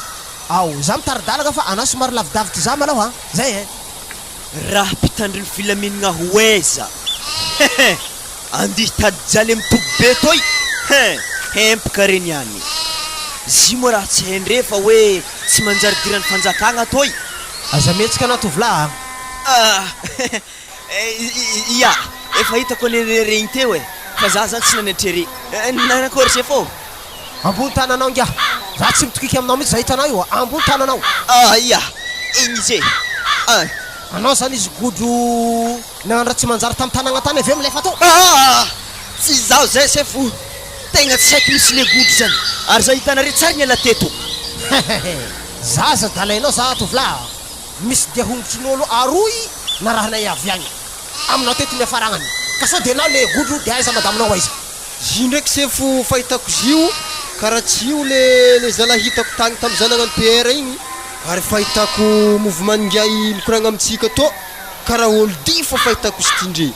Ao, za mitari-dalana fa anao somary lavidavitry za malôha an! Zay eh! Raha mpitandro ny filaminagna ho aiza he andihy tady jaly am toby be toy he hempaka reny any zy moa raha tsy hendre fa hoe tsy manjary diran'ny fanjakagna toy. Aza mihetsika anao tovolahy a! Ia, efa hitako anie regny teo e, fa za zany tsy nanetrery. Nanakory chef ô? Ambony tananao ingahy, za tsy mitokiky aminao mihitsy za hitanao io a, ambony tananao. Ah ia, igny izy e, ah. Anao zany izy godro nagnano raha tsy manjary tam tanagna tany avy eo milefa tao. Ah! Tsy izaho zay chef o, tegna tsy haiko misy le godro zany, ary za hitanareo tsara niala teto. Hehehe, zaza dalainao za tovolahy a. Misy dia hongotrin'olo aroy narahanay avy agny aminao teto niafaragnany ka sao dia enao le godro dia aiza madaminao aiza. Zio ndraiky sefo fahitako zio karaha tsy io le le zalahy hitako tagny tam za nagnano PR igny ary fahitako mouvement ngiahy mikoragna amitsika tô karaha olo dy fô fahitako izy ty ndre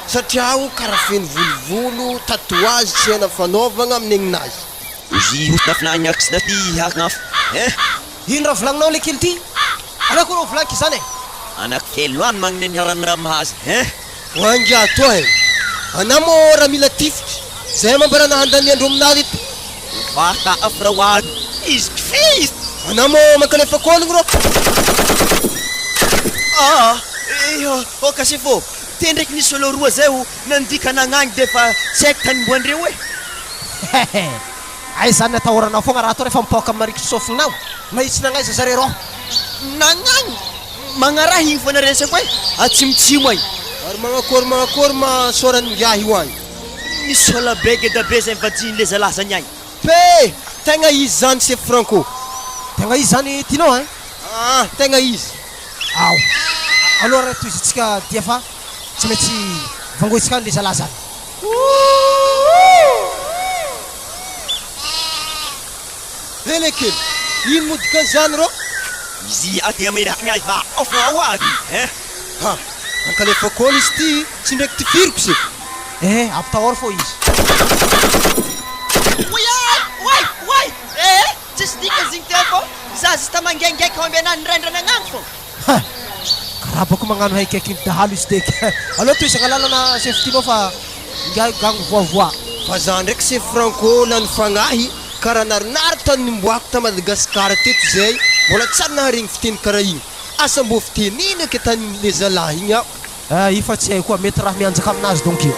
satria o karaha feno volovolo tatouage tsy haina fanaovagna amin'ny aigninazy. Ino raha volagninao le kely ty? Aleo koa rô volagniko izany e! Ho angaha toa e! Anà moa raha mila tifitra, zay amambarana handany andro aminà reto. Anà moa mankalefa kôlogno rô. Hehe! Aiza zany atahoranao fogna raha atao refa mipaoka am marikitry sofinao? Mahitsy nagnaiza zare rô? Nagnagny! Magnaraha igny fona resako e! Atsimotsimo agny! Ary magnakory magnakory ma soran'ingahy io agny? Misola be gedabe zay mivadihiny le zalahy zany agny! Pe! Tegna izy zany chef Franco! Tegna izy zany Tino ein! Aa! Tegna izy! Ao! Aleo ary tohizintsika dia fa tsy maintsy vangointsika any le zalahy zany! Hele kely, ino moa dikan'izany rô? Ha! Ankalefako olo izy ty, tsy ndraiky tifiriko se! Eh, ampitahoro fô izy. Ha! Karaha bako magnano haikaiky ny dahalo izy deky. Aleo tohizagna lalana chef Tino fa. Ingahy gang voavoa. Fa za ndraiky chef Franco lany fagnahy karaha narinary tany nimboako ta Madagascar teto zay mbola tsy ary naharegny fiteny karaha igny. Asa mbô fiteny ino ake tany le zalahy igny aho. Ah io fa tsy haiko koa, mety raha mianjaka aminazy donc io.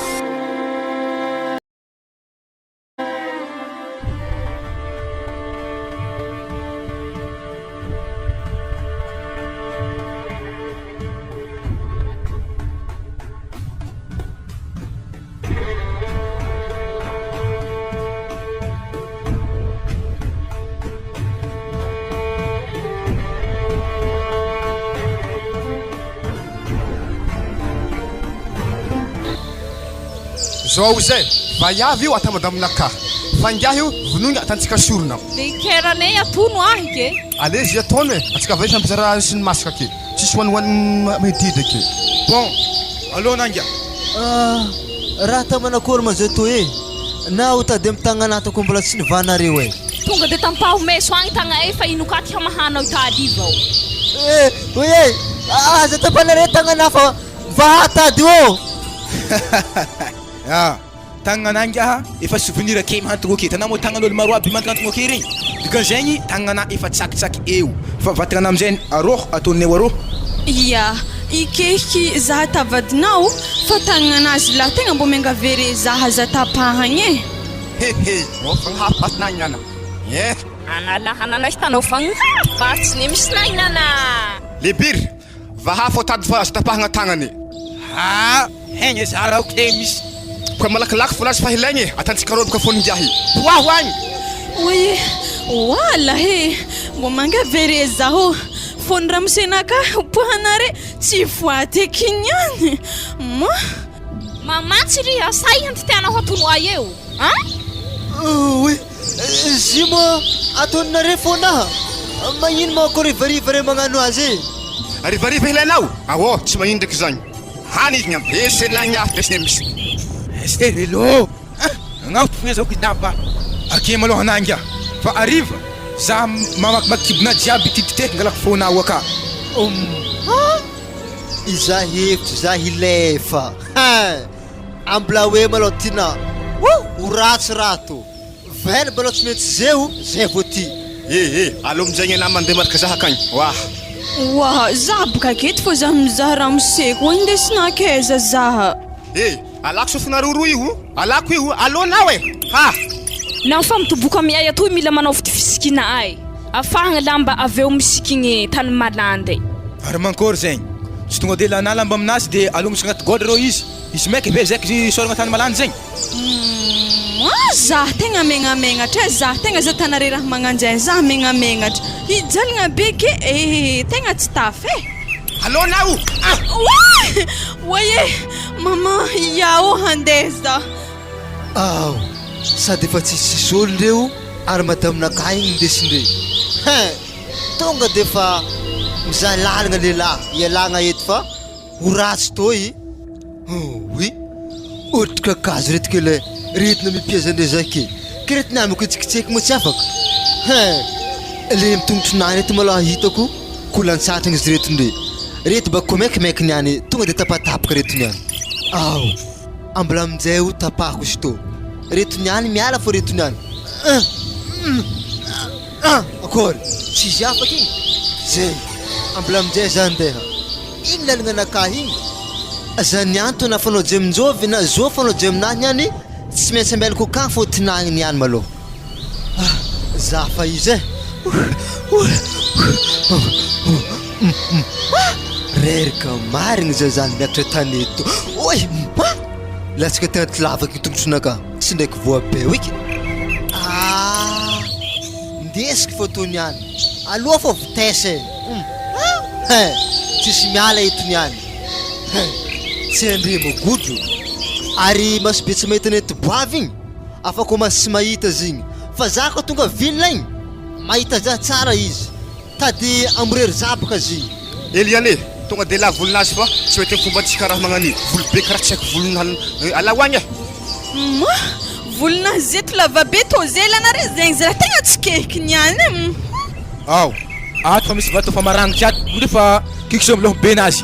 Zao izay, vaiavy io atao madaminakà, fa ingahy io vonoina atantsika sorona. De ikeraney atono ahy ke. Allez y ataony e, atsika vahiny fampizara sy ny masque ake, tsisy hoanihoaniny mididy ake. Bon, aleo nangia. Ah, raha atao manakory ma zao toa e? Na ho tady am tagnana ato ko mbola tsy nivahanareo e. Tonga de tampaho meso agny tagna'ay fa ino ka ty hamahanao i tady io vao. Eh, oy e, aza tapahanareo tagnana fa vaha tady ô. Ah, tagnana ingaha efa souvenir kely mihantogno ake, hitanao moa tagnan'olo maro aby mihantogno ake regny, dikan'izegny tagnana efa tsakitsaky eo, fa vatagna amizay arô ataonay arô. Ia, ikehiky zaha tavadinao fa tagnanazy lahy tegna mbô miangavere zaha aza tapahagna e. He he, fagnafagnana eh. Analahana hitanao fagnafatsy ny misy nainana. Lebiry, vaha fô tady fa azo tapahagna tagnany. Haa, hegna za raha ok misy. Koa malakilaky folazy fa hilaigny e, atantsika roboka fô ingahy. Poaho agny! Oy, oala he, mbô mangavere zaho, fô ny ramosenakahy poahanare tsy voady eky niany, ma. Mamatsy ry asay anty tianao hatono ahy eo an! Oy, zy moa ataonareo fona, magnino moa ko rivariva re magnano azy e? Rivariva ilainao? Aô, tsy magnino ndraiky zagny. Hany izy ny ese lagny afo desy misy. Este velo ah! Agnao tokoa zao kidnap ah! Akia malôha anah ingahy fa hariva za mamakivaky kibonah jiaby tititeky angalako fônao aka. Humm ah! Iza hevitry za hilefa hein! Ambla hoe malôha tinà oh! Ho ratsy raha tô! Vela malôha tsy maintsy zeho zay vao ty. Eh eh! Aleo aminjay ny anah mandeha miaraka zah akagny wah! Wah! Za boka aketo fô za mizaha ramose koa indesina akaiza za. Eh! Alako sofinareo roa io, alako io, allo nao e! Ha! Naho fa mitoboko amy ay atoy mila manao fity fisikina ay afahagna lamba avy eo misikigny tany malandy. Ary mankory zegny? Tsy tonga de lanà lamba aminazy de alognosiko agnaty godro reo izy, izy maiky ve zaiky izy isaoragna tany malandy zegny? Humm zah tegna megnamegnatra eh zah tegna za tanare raha magnanjay zah megnamegnatra hijaligna be ke eh tegna tsy tafa eh. Allo nao ah! Oay! Oay eh! Maman iao handeha zah. Ao! Sady efa tsisy olo ndreo ary madame nakahy igny ndesindre hein! Tonga de fa mizaha lalagna lehilahy ialagna eto fa ho ratsy toi. Oui, ohatry kakazo reto kely eh, retina mipieza ndray zay ke, ke reto namako hitsikitsieky moa tsy afaka hein, le mitongotro nany eto maloha hitako ko lantsatrana izy reto ndre, reto bako ko maikimaiky niany tonga de tapatapaka reto niany, ao ambola aminjay o tapahako izy tô, reto niany miala fô reto niany, hein hum ah akory tsisy afaka igny, zay ambola aminjay za ndeha. Igny lalagna anakahy igny, za niantona na fanao jeminjovy na zo fanao jeminahy niany tsy maintsy ambelako akagny fô tinahigny niany malôha. Ah za fa izy eh. Reraka marigny za zany miakatra tanety tô. Oy! Latsaka tagnaty lavaky ny tongotronakahy, tsy ndraiky voa be oiky. Ah! Ndesiko fô tô niany, aloha fô vitesse eh. Hein! Tsisy miala eto niany. Hein! Tsy andre mogodro. Ary masobe tsy mahita ny etoboavy igny, afaka maso tsy mahita izy igny. Fa za ko tonga ville igny, mahita za tsara izy. Tady amorery za boka izy igny. Eliane, tonga de la volon'azy fa tsy mety fombantsika raha magnan'io. Volo be karaha tsy haiko volon'alina. Alao agny e! Hum! Volon'azy eto lavabe tô zela nareo zegny zala tegna tsy kehiky niany e! Hum! Ao, ato fa misy vato efa maragnitra ato, ndry fa kikisy eo amin'ny loha be nazy.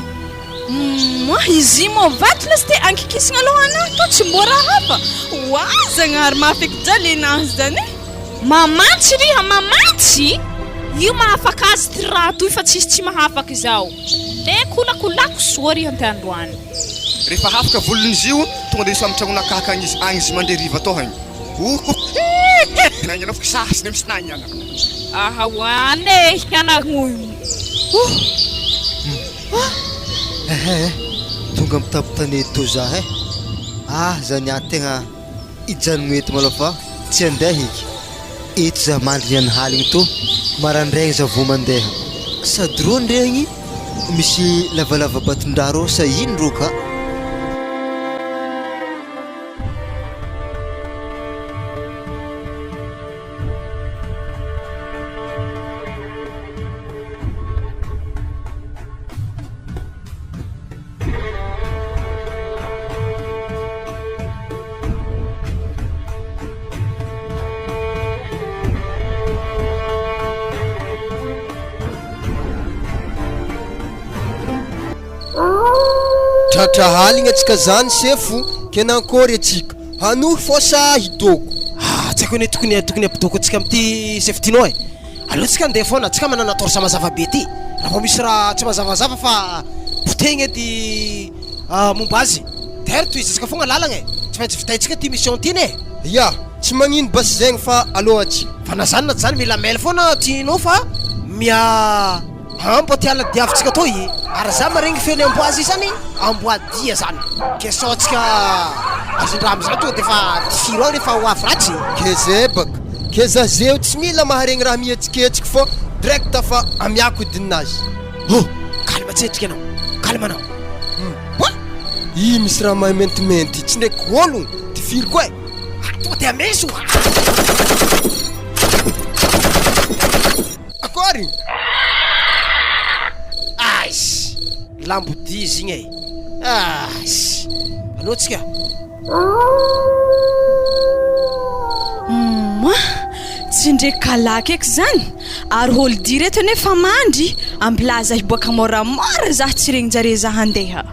Moi izy moa vato lasy te ankikisagna aloha anah tô tsy mbô raha hafa. Oa Zagnahary mahafeky jalinahy zany e. Mamantsy riha mamantsy! Io mahafaka azy ty raha toy fa tsisy tsy mahafaka izao. Le kolakolako soa riha te androany. Rehefa hafaka volon'izy io, tonga dia iso amin'ny tragnon'akaka agny izy, agny izy mandre riva tao agny. Ohohohe! Nagnano sasy ne misy nagnana. Aha hoany e, hianagno. Ehe eh, tonga mitapon-tanety teo za eh. Ah za niany tegna hijanogno eto malôha fa tsy handeha eky. Eto za mandry niany haligny tô, marandraigny za vô mandeha. Sady rô ndregny misy lavalava-baton-draha rô sa ino rô ka? Tratra haligna atsika zany sefo ke nankôry atsika? Hanohy fô sa hidôko? Ah, tsy haiko anie tokony tokony hampidôko antsika amin'ity sefo Dino e. Aleo tsika andeha foana, tsika manana torche mazava be ty. Raha vao misy raha tsy mazavazava fa potehigna edy momba azy. D'ailleurs tohizantsika foagna lalagna e. Tsy maintsy vitaintsika ty mission ty anie e. Ya, tsy magnino basy zegny fa aleo atsy. Fa na zany na tsy zany mila mail foana Tino fa mia. Amboa ty ala diavintsika toy e! Ary za maregny feon'ny amboa zay zany amboa dia zany ke sao tsika azon-draha amizany tonga defa tifiro agny refa ho avy ratsy e! Ke zay baka, ke za zeo tsy mila maharegny raha mihetsiketsiky fô direct fa amiako idininazy. Oh! Calme tsetriky anao, calme anao. Hum! Ih misy raha maintimainty tsy ndraiky ologno, tifiriko e! Ah tonga de ameso! Akory! Aiss! Lambodia izy igny e! Aiss! Aleo tsika! Humm! Tsy ndre kalaky eky zany! Ary holidia reto anie fa mandry, ambilaza hiboaka moramora zah tsy regninjare zah handeha.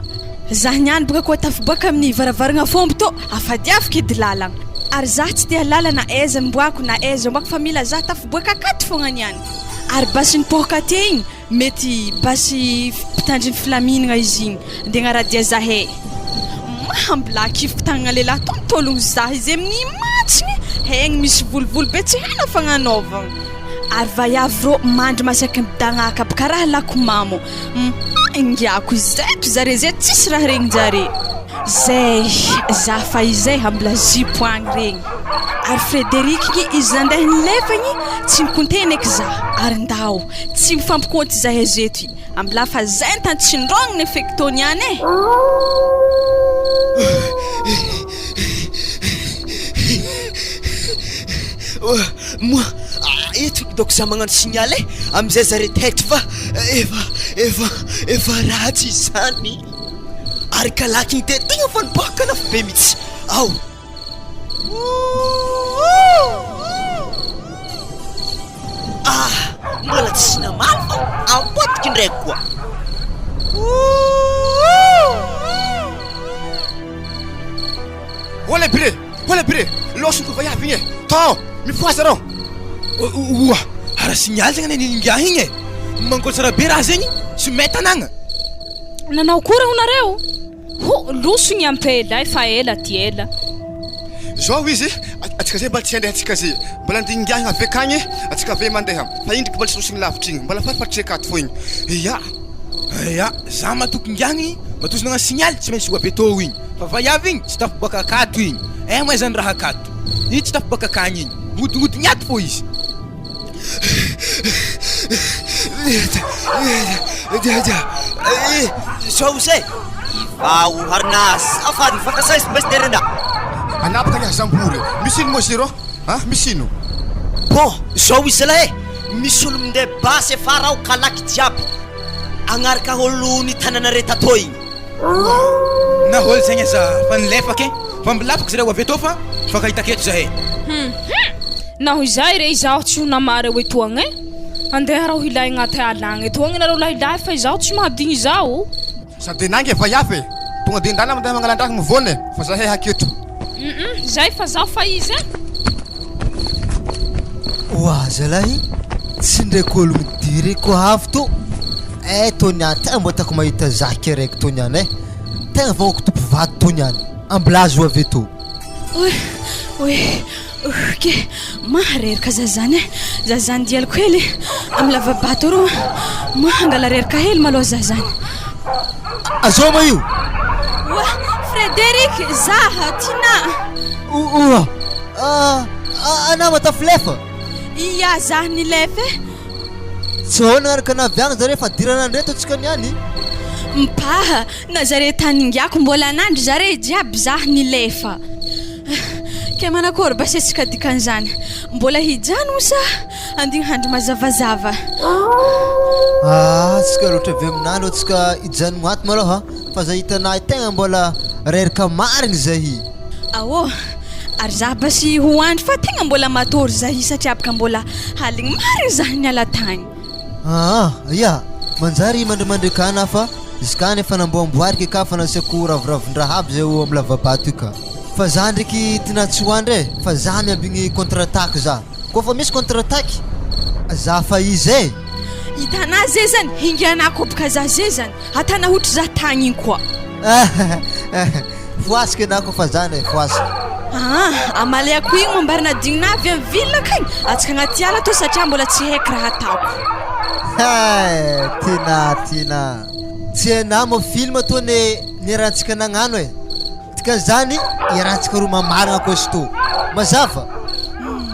Zah niany boka koa tafiboaka amin'ny varavaragna fombo tô, afadiafiko edy lalagna. Ary zah tsy te halala na aiza mboako na aiza ombako fa mila zah tafiboaka akato fogna niany. Ary basy nipoaka teo igny mety basy mpitandry ny filaminagna izy igny de agnaradia zahay. Maha mbola akifiko tagnagna lehilahy tontologno zah izy amin'ny mantsigny hegny misy volovolo be tsy hainao fagnanaovagna. Ary vaiavy rô mandry masaky midagnaka aby karaha lako mamo. Hum ingiako izeto zare zay tsisy raha regninjare. Zay za fa izay mbola zipo agny regny. Ary Frederic igny izy nandeha nilefa igny tsy nikontena eky za ary ndao tsy mifampikônty zahay zeto i ambilà fa zay ny tany tsindrôgniny feky tô niany e. Moa eto doko za magnano signal e, amizay zare taitra fa efa efa efa ratsy izany ary kalaky igny de tegna fa niboaka lafo be mihitsy ao. Ah, mbola tsy namaly fa ampodiky ndraiky koa. Hola bre, hola bre, lôsiny ko vaiavy igny e, tao, mifohaza rô. Oa, raha signaly zegny anie ningahy igny e, mangotra tsara be raha zegny, tsy may tanagna. Nanao akory hono nareo? Ho, loso ny ampela e, fa ela ty ela. Zao izy, atsika zay mbola tsy handeha atsika zay, mbola andeha ingahy avy akagny, atsika avy mandeha, fa indriky mbola tsy losiny lavitra igny, mbola farifaritry akato fô igny, ya. Ya, za matoky ingahy, matoa izy nagnano signaly tsy maintsy ho avy etoa igny, fa vaiavy igny tsy tafiboaka akato igny, eh moa zany raha akato, io tsy tafiboaka akagny igny, mihodinkodiny ato fô izy. Zao zay, Ivaho harina azafady mifankasaiza mbesy terena. Anapaka ny hazambory. Misy ino moa zero? Ah, misy ino? Bon, zao izy zalahy e, misy olo minday basy afara ao kalaky jiaby agnaraka olo nitananare tato igny. Na olo zegny aza fa nilefaka e, fa mbilafaka zareo avy eto fa mifankahita aketo zahay. Hum hum! Naho izay re izaho tsy ho namareo etoagna e! Andeha raho hilay agnaty ala agny etoagna nareo lahilahy fa izaho tsy mahadigny izao. Sady enà nge vaiavy e! Tonga de ndana mandeha mangalan-draha mivôna e! Fa zahay haketo. Humm zay fa zaho fa izy e! Oa zalahy tsy ndraiky olo midiry ko avy to eh tô niany tegna mbô tiako mahita zaky araiky tô niany eh tegna vahoaka tompo vady tô niany amblazy ho avy eto. Oy oy ok mahareraka za zany eh za zany dialoko hely amy lavabato arô mahangala reraka hely malôha za zany. Azao ma io? Oa Frederic zaha Tina. Oa anao matafilefa? Ia zah nilefa eh. Tsy ahoana araka navy agny zare fa dirana ndray tsika niany. Mpaha na zare taningiako mbola nandry zare jiaby zah nilefa. Ke manakory basesika dikan'izany? Mbola hijanogno sa andigny handry mazavazava? Ah, tsika loatra avy aminah aloha tsika hijanogno ato malôha fa za hitanah tegna mbola reraka marigny zahy. Aô, ary za basy ho andry fa tegna mbola matory zahy satria baka mbola haligny marigny zah niala tagny. Aa, ya, manjary mandrimandry ana fa ziska any efa namboamboariko ka fa nasiako raviravin-draha aby zay eo amin'ny lavabato io ka. Fa za ndreky tina tsy ho andry e, fa za miambigny contre attaque za. Koa fa misy contre attaque, za fa izy e. Hitanà ze zany, hinganà koboka za ze zany, atanà hotry za tagny igny koa. Foasiko enà koa fa zany e, foasiko. Aa, amaleako igny moa mbarina adignonà avy amy ville akagny, atsika agnaty ala tô satria mbola tsy haiko raha ataoko. Hay, Tina, Tina. Tsy hainà moa film tô ne niarahantsika nagnano e. Dikan'izany iarahantsika roa mamaragna costaud. Mazava?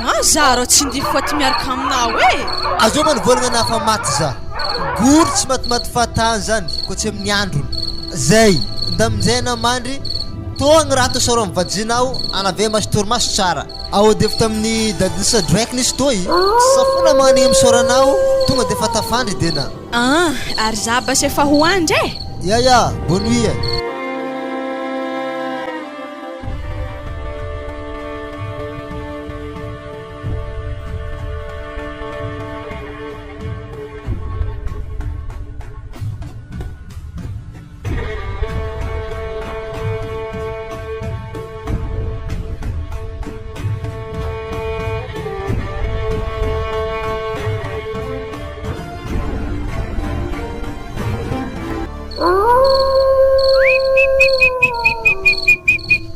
Ma za rô tsy ndia faute miaraka aminao e! Azao ma nivolagna anah fa maty za. Gory tsy matimaty fahatany zany koa tsy amin'ny androny. Zay. Nda aminjay anah mandry, tô ny raha tô saro amin'ny vajinao, anah ve maso torimaso tsara. Aody avy tamin'ny dadin'i Sadreck nisy tô i. Safona magnanigny amin'ny sôranao, tonga defa tafandry de na. An! Ary za basy efa ho andry e! Ya ya! Bonne nuit e!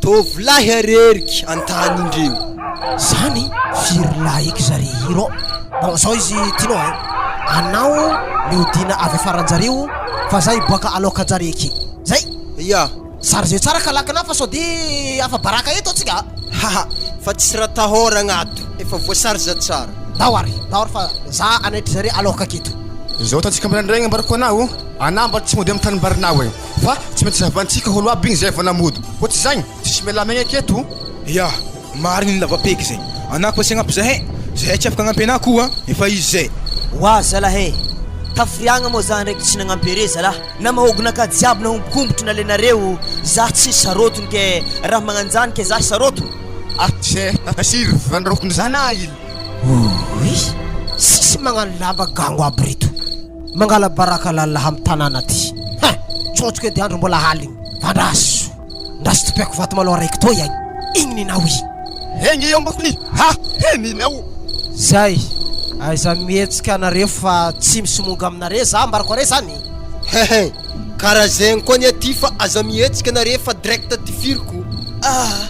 Tovolahy areriky an-tany indreo. Zany firy lahy eky zare irô. Bon zao izy Tino ein, anao mihodina avy afaranjareo fa za hiboaka alokanjare eky. Zay! Ya. Chargeo tsara kalakinà fa sao de afa-baraka eto antsika a! Haha, fa tsisy raha tahoragna ato, efa voasarge tsara. Ndao ary, ndao ary fa za hanaitry zare aloka aketo. Zao ataontsika maraindraigny ambarako anao, anà mba tsy mody amin'ny tanimbarinao e, fa tsy maintsy zahavantsika olo aby igny zay vao namody, koa tsy zagny, tsisy miala maigny aketo. Ya, marigny ny lavapeky zegny. Anà koa tsy hagnampy zahay, zahay tsy afaka hagnampy anà koa, efa izy zay. Oa zalahy e! Tafiriagna moa za ndraiky tsy nagnampy are zalahy. Na mahogonaka jiaby nahombokombotry nalenareo za tsy sarotiny ke raha magnanjany ke za sarotiny. Atse asiry vanrokony zana il. Ouii! Tsisy magnano lamba gango aby reto. Mangala baraka lalahy am tanàna ty. Hein! Tsôtsiko edy andro mbola aligny. Vandraso! Ndraso topiako vato malôha raiky toy agny. Igny ninao i. Egny eo mbokony ha he ninao. Zay! Aiza mihetsika nareo fa tsy misomonga aminare za ambarako are zany. Hehe, kara zegny koa ny aty fa aza mihetsika nare fa direct tifiriko. Ah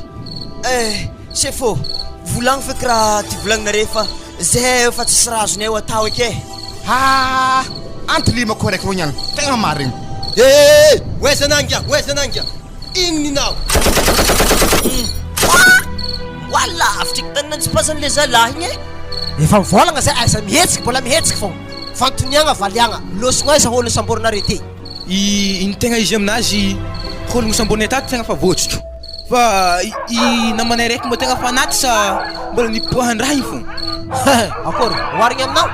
eh chef ô, volagno feky raha ty volagninare fa zahay efa tsisy raha azonay ho atao eky eh. Haa anty limako araiky rô niany, tegna marigny. Eh eh, ho aiza anah ngiah, ho aiza anah ngiah. Igny ninao. Oa lavitra eky tany nanjipazan'le zalahy igny eh. Efa mivolagna zay aiza mihetsiky mbola mihetsiky fogna. Fantoniagna valiagna lôsogno aiza ôlo samborinare ty. I ny tegna izy aminazy ôlogno samborinay tato tegna fa vôtsotro fa i namanay raiky mbô tegna fa anaty sa mbola nipoahan-draha igny fogna. Akôry oharigny aminao?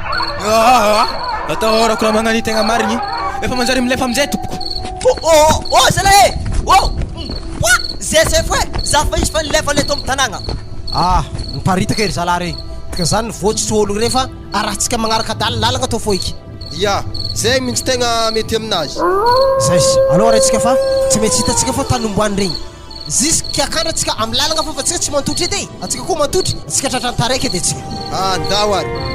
Aa atahorako raha magnano i tegna marigny efa manjary milefa aminjay tompoko. Oh oh oh zalahy e! Oh! Oa! Zay sefo e! Za fa izy fa nilefa le tao am tanagna. Ah! Niparitaka ery zalahy regny. Dika zany nivoatsotro ôlo regny fa arahantsika magnaraka adala lalagna tô foiky. Ya! Zay mintsy tegna mety aminazy. Zay, aleo arahintsika fa tsy maintsy hitantsika fa tany omboany regny. Jusque akandra tsika am lalagna fa fa tsika tsy mantotry edy e! Atsika koa mantotry, atsika tratran'ny taraiky edy atsika. Andao ary.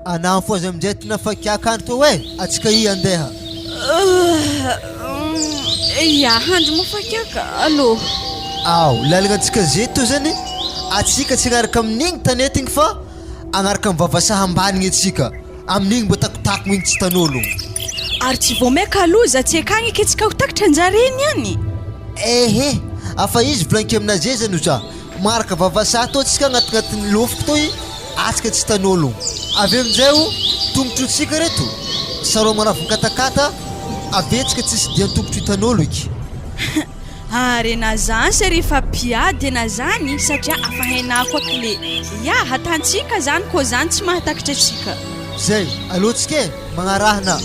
Anah foza aminjay tena fa kiaka andro tô eh! Atsika i andeha. Ya handry moa fa kiaka allo. Ao, lalagna antsika zay tô zany atsika tsy agnaraka amin'igny tanety igny fa agnaraka amin'ny vavasaha ambany igny atsika. Amin'igny mba takotakogno igny tsy hitan'ôlogno. Ary tsy vao maika loza tsy akagny eky tsika ho takatra anjare niany. Ehe, afa izy volagniko aminazy zany oza, magnaraka vavasaha tô tsika agnatignatin'ny lôfoko tô i atsika tsy hitan'ôlogno. Avy aminjay o, tongotrotsika reto, sarôma ravin-katakata, avy etsika tsisy dian-tongotro hitan'ôlo eky. Ary enà zany se refa mpiady enà zany satria afa hainà koa kle ya hatantsika zany kô zany tsy mahatakatra antsika. Zay, aleo tsika e, magnarahana.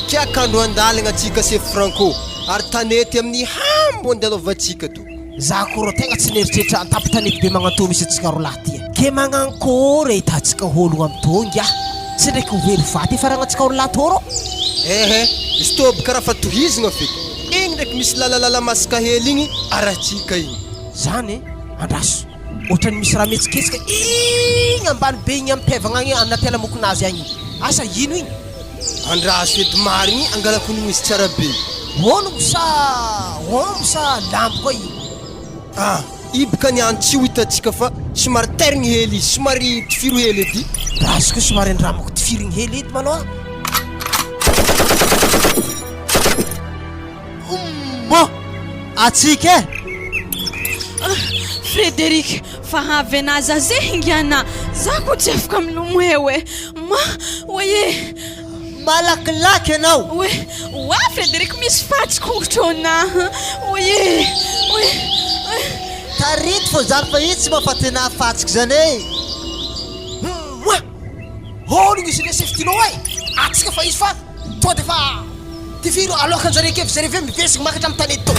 Kiaka andro andalagna tsika chef Franco ary tanety amin'ny hambo andalovantsika to. Za ko rô tegna tsy nieritreritra antampon-tanety be magnantô misy antsika rolahy ty e. Ke magnankôry ahitantsika ôlogno am tô ngiah? Tsy ndraiky ho very vato ifaragna-tsika rolahy tô rô. Ehe, izy tô aby karaha fa tohizigna feky. Igny ndraiky misy lalalala masaka hely igny arahintsika igny. Zany e, andraso. Ohatran'ny misy raha mihetsiketsika igny ambany be igny am-pevagna agny anaty ala mokonazy agny igny. Asa ino igny? Andraso edy marigny angalako onogno izy tsara be. Onogno sa omby sa lambo koa io? Ah, iboka ny any tsy ho hitantsika fa somary tairigny hely izy, somary tifiro hely edy. Raha koa somary andramako tifirigny hely edy malôha. Humm! Atsika e! Frederic, fa avy anaza ze ingana, za ko tsy afaka milomay eo e, ma, oye. Malakilaky ianao! Oe, oa Frederic misy fatsy kongotro anahy, oye, oe, oe. Tarity fô zany fa izy tsy mahafaty anahy fatsiko zany e! Humm! Ologno izy le chef Dino e! Atsika fa izy fa. Tonga dia efa tifiro aloka anjareo kely zareo ve miveziky makatra amin'ny tanety to.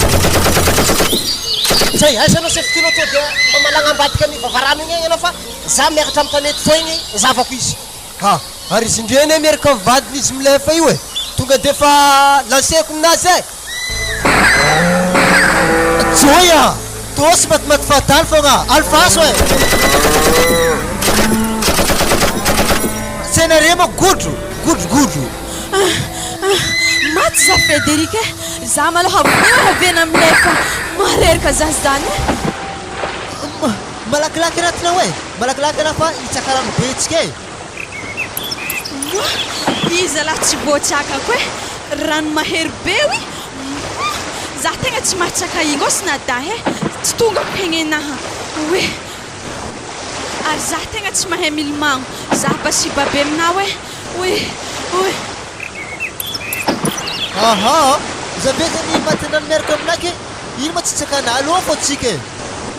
Zay, aiza anao chef Tino tonga dia mba malagna ambadika ny vavarano igny agny anao fa za miakatra amin'ny tanety to igny zavako izy. Ha, ary izy indray anie miaraka amin'ny vadiny izy milefa io e! Tonga dia efa lanceko aminazy e! Joy a! Tô sy matimaty fahatany fogna, alefaso e! Tsenare moa godro, godrogodro. Maty za Frederic e! Za malôha voa avena milefa, mareraka za zany e! Malakilaky anatinao e! Malakilaky anao fa hitsaka rano be tsika e! Moa iza lahy tsy voatsakako e! Rano mahery be oi! Moa za tegna tsy mahatsaka igny ô snadahy e! Tsy tongako hegnenaha oe! Ary za tegna tsy mahay milomagno, za basiba be aminao e! Oe! Oe! Aha! Za ve zany maty an-drano miaraka aminah ke? Ino ma tsy tsakana aloha fô tsika e!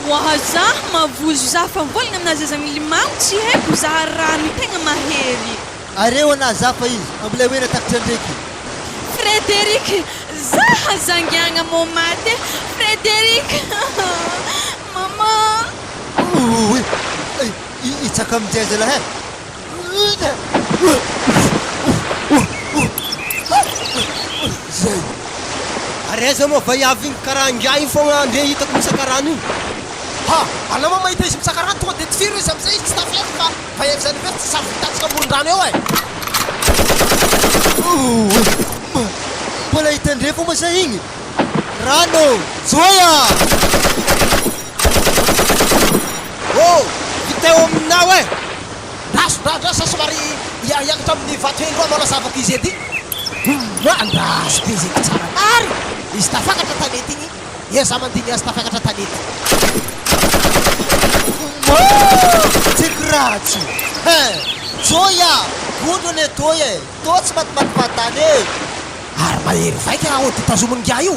Oa za mavozo za fa mivolagna amina zaza milimagno tsy haiko za rano io tegna mahery. Areo ana za fa izy ambilay hoe natakitra ndreky. Frederic za hazangiagna mô maty e Frederic maman. Ouii hitsaka aminjay zalahy e. Zay. Ary aiza moa vaiavy igny karaha ingahy igny fogna ndre hitako mitsaka rano igny. Ha! Anao moa mahita izy mitsaka rano tonga dia tifiro izy amizay izy tsy tafihetsika fa vaiavy zany ve tsy samy vitantsika amoron-drano eo e! Mbola hitandre fo moa sa igny? Rano! Joy a! Oh! Vita eo aminao e! Andraso, andraso, andraso somary hiakatra amin'ny vato hely roa anao lazavako izy edy. Humm, andraso be zegny tsara ary izy tafakatra tanety igny, ia za mandigny azy tafakatra tanety. Humm, tsiko ratsy hein! Joy a! Gondro anie toy e! Toa tsy matimaty fahatany e! Ary mahery vaika raha ody tazomin'ny ngiahy io.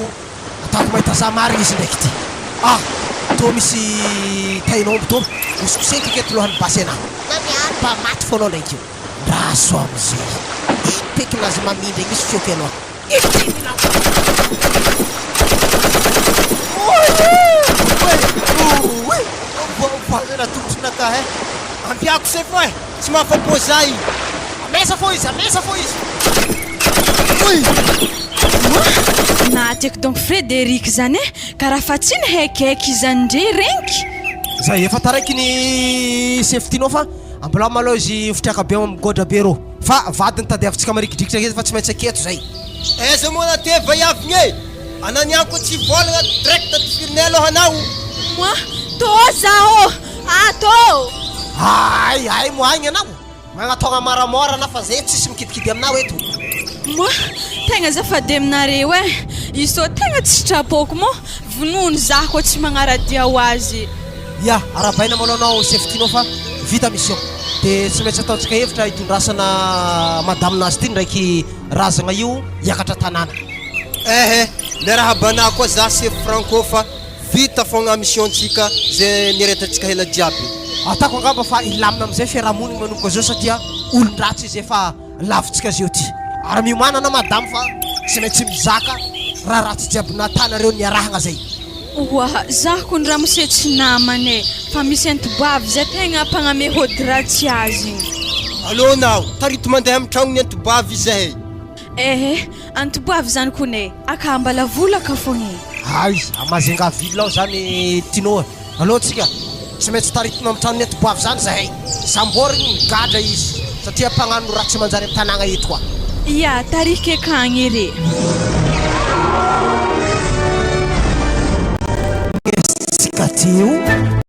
Ataoko mahita za marina izy ndraiky ty. Ah! Toa misy tain'omby toa hosokoseky aketo lohan'ny basy anah. Na miaro mba maty foanao ndraiky io. Ndraso amizay. Iny pekinazy mamindra iny misy fioky anao. Oay! Voavoazana tongotrinakahy eh! Ampiako sefo eh! Tsy mahafapo za io. Amesa fô izy, amesa fô izy. Oy! Oa! Nahatiako donc Frederic zany eh! Karaha fa tsy nihaikihaiky izany ndre regniky. Zay efa taraiky ny sefo tinao fa ambilao malou izy fitraka be am godra be rô fa vadiny tadiavintsika marikidrikitra eto fa tsy maintsy aketo zay. Aiza moa na te vaiavigny e! Ananiako ko tsy vôlagna direct tifirinay aloha anao. Moi, tô zaho! Ato! Hay hay moa agny anao! Magnataogna maramora anao fa zay tsisy mikidikidy aminao eto. Moa, tegna azafady aminareo eh! Izy tô tegna tsy sitrapoko moa, vonono zah koa tsy magnaradia ho azy. Ya, arahabaina malou anao chef Tino fa vita mission. De tsy maintsy ataontsika hevitra hitondrasana madame nazy ty ndraiky razagna io hiakatra tanàna. Ehe, miarahaba anah koa zah chef Franco fa Vita fogna mission tsika ze nieretantsika ela jiaby. Ataoko angamba fa hilamina amizay fiarahamonigny manomboka zao satria olondratsy izy efa lavitsika zeo ty. Ary miomàna anao madame fa tsy maintsy mizaka raha ratsy jiaby natanareo niarahagna zay. Oa, zah kony ramose tsy namana e, fa misy antibavy zay tegna mpagname hody ratsy azy igny. Allo nao, tarito mandeha am tragnony antibavy izahay. Ehe, antiboavy zany kony e, aka ambalavola ka fogna e. Hay, à Majunga ville ao zany Tino e. Aleo tsika tsy maintsy taritina am tranony antiboavy zany zahay. Samborigny migadra izy satria mpagnano raha tsy manjary am tanagna eto koa. Ia, tarihiko akagny re. Tsika teo.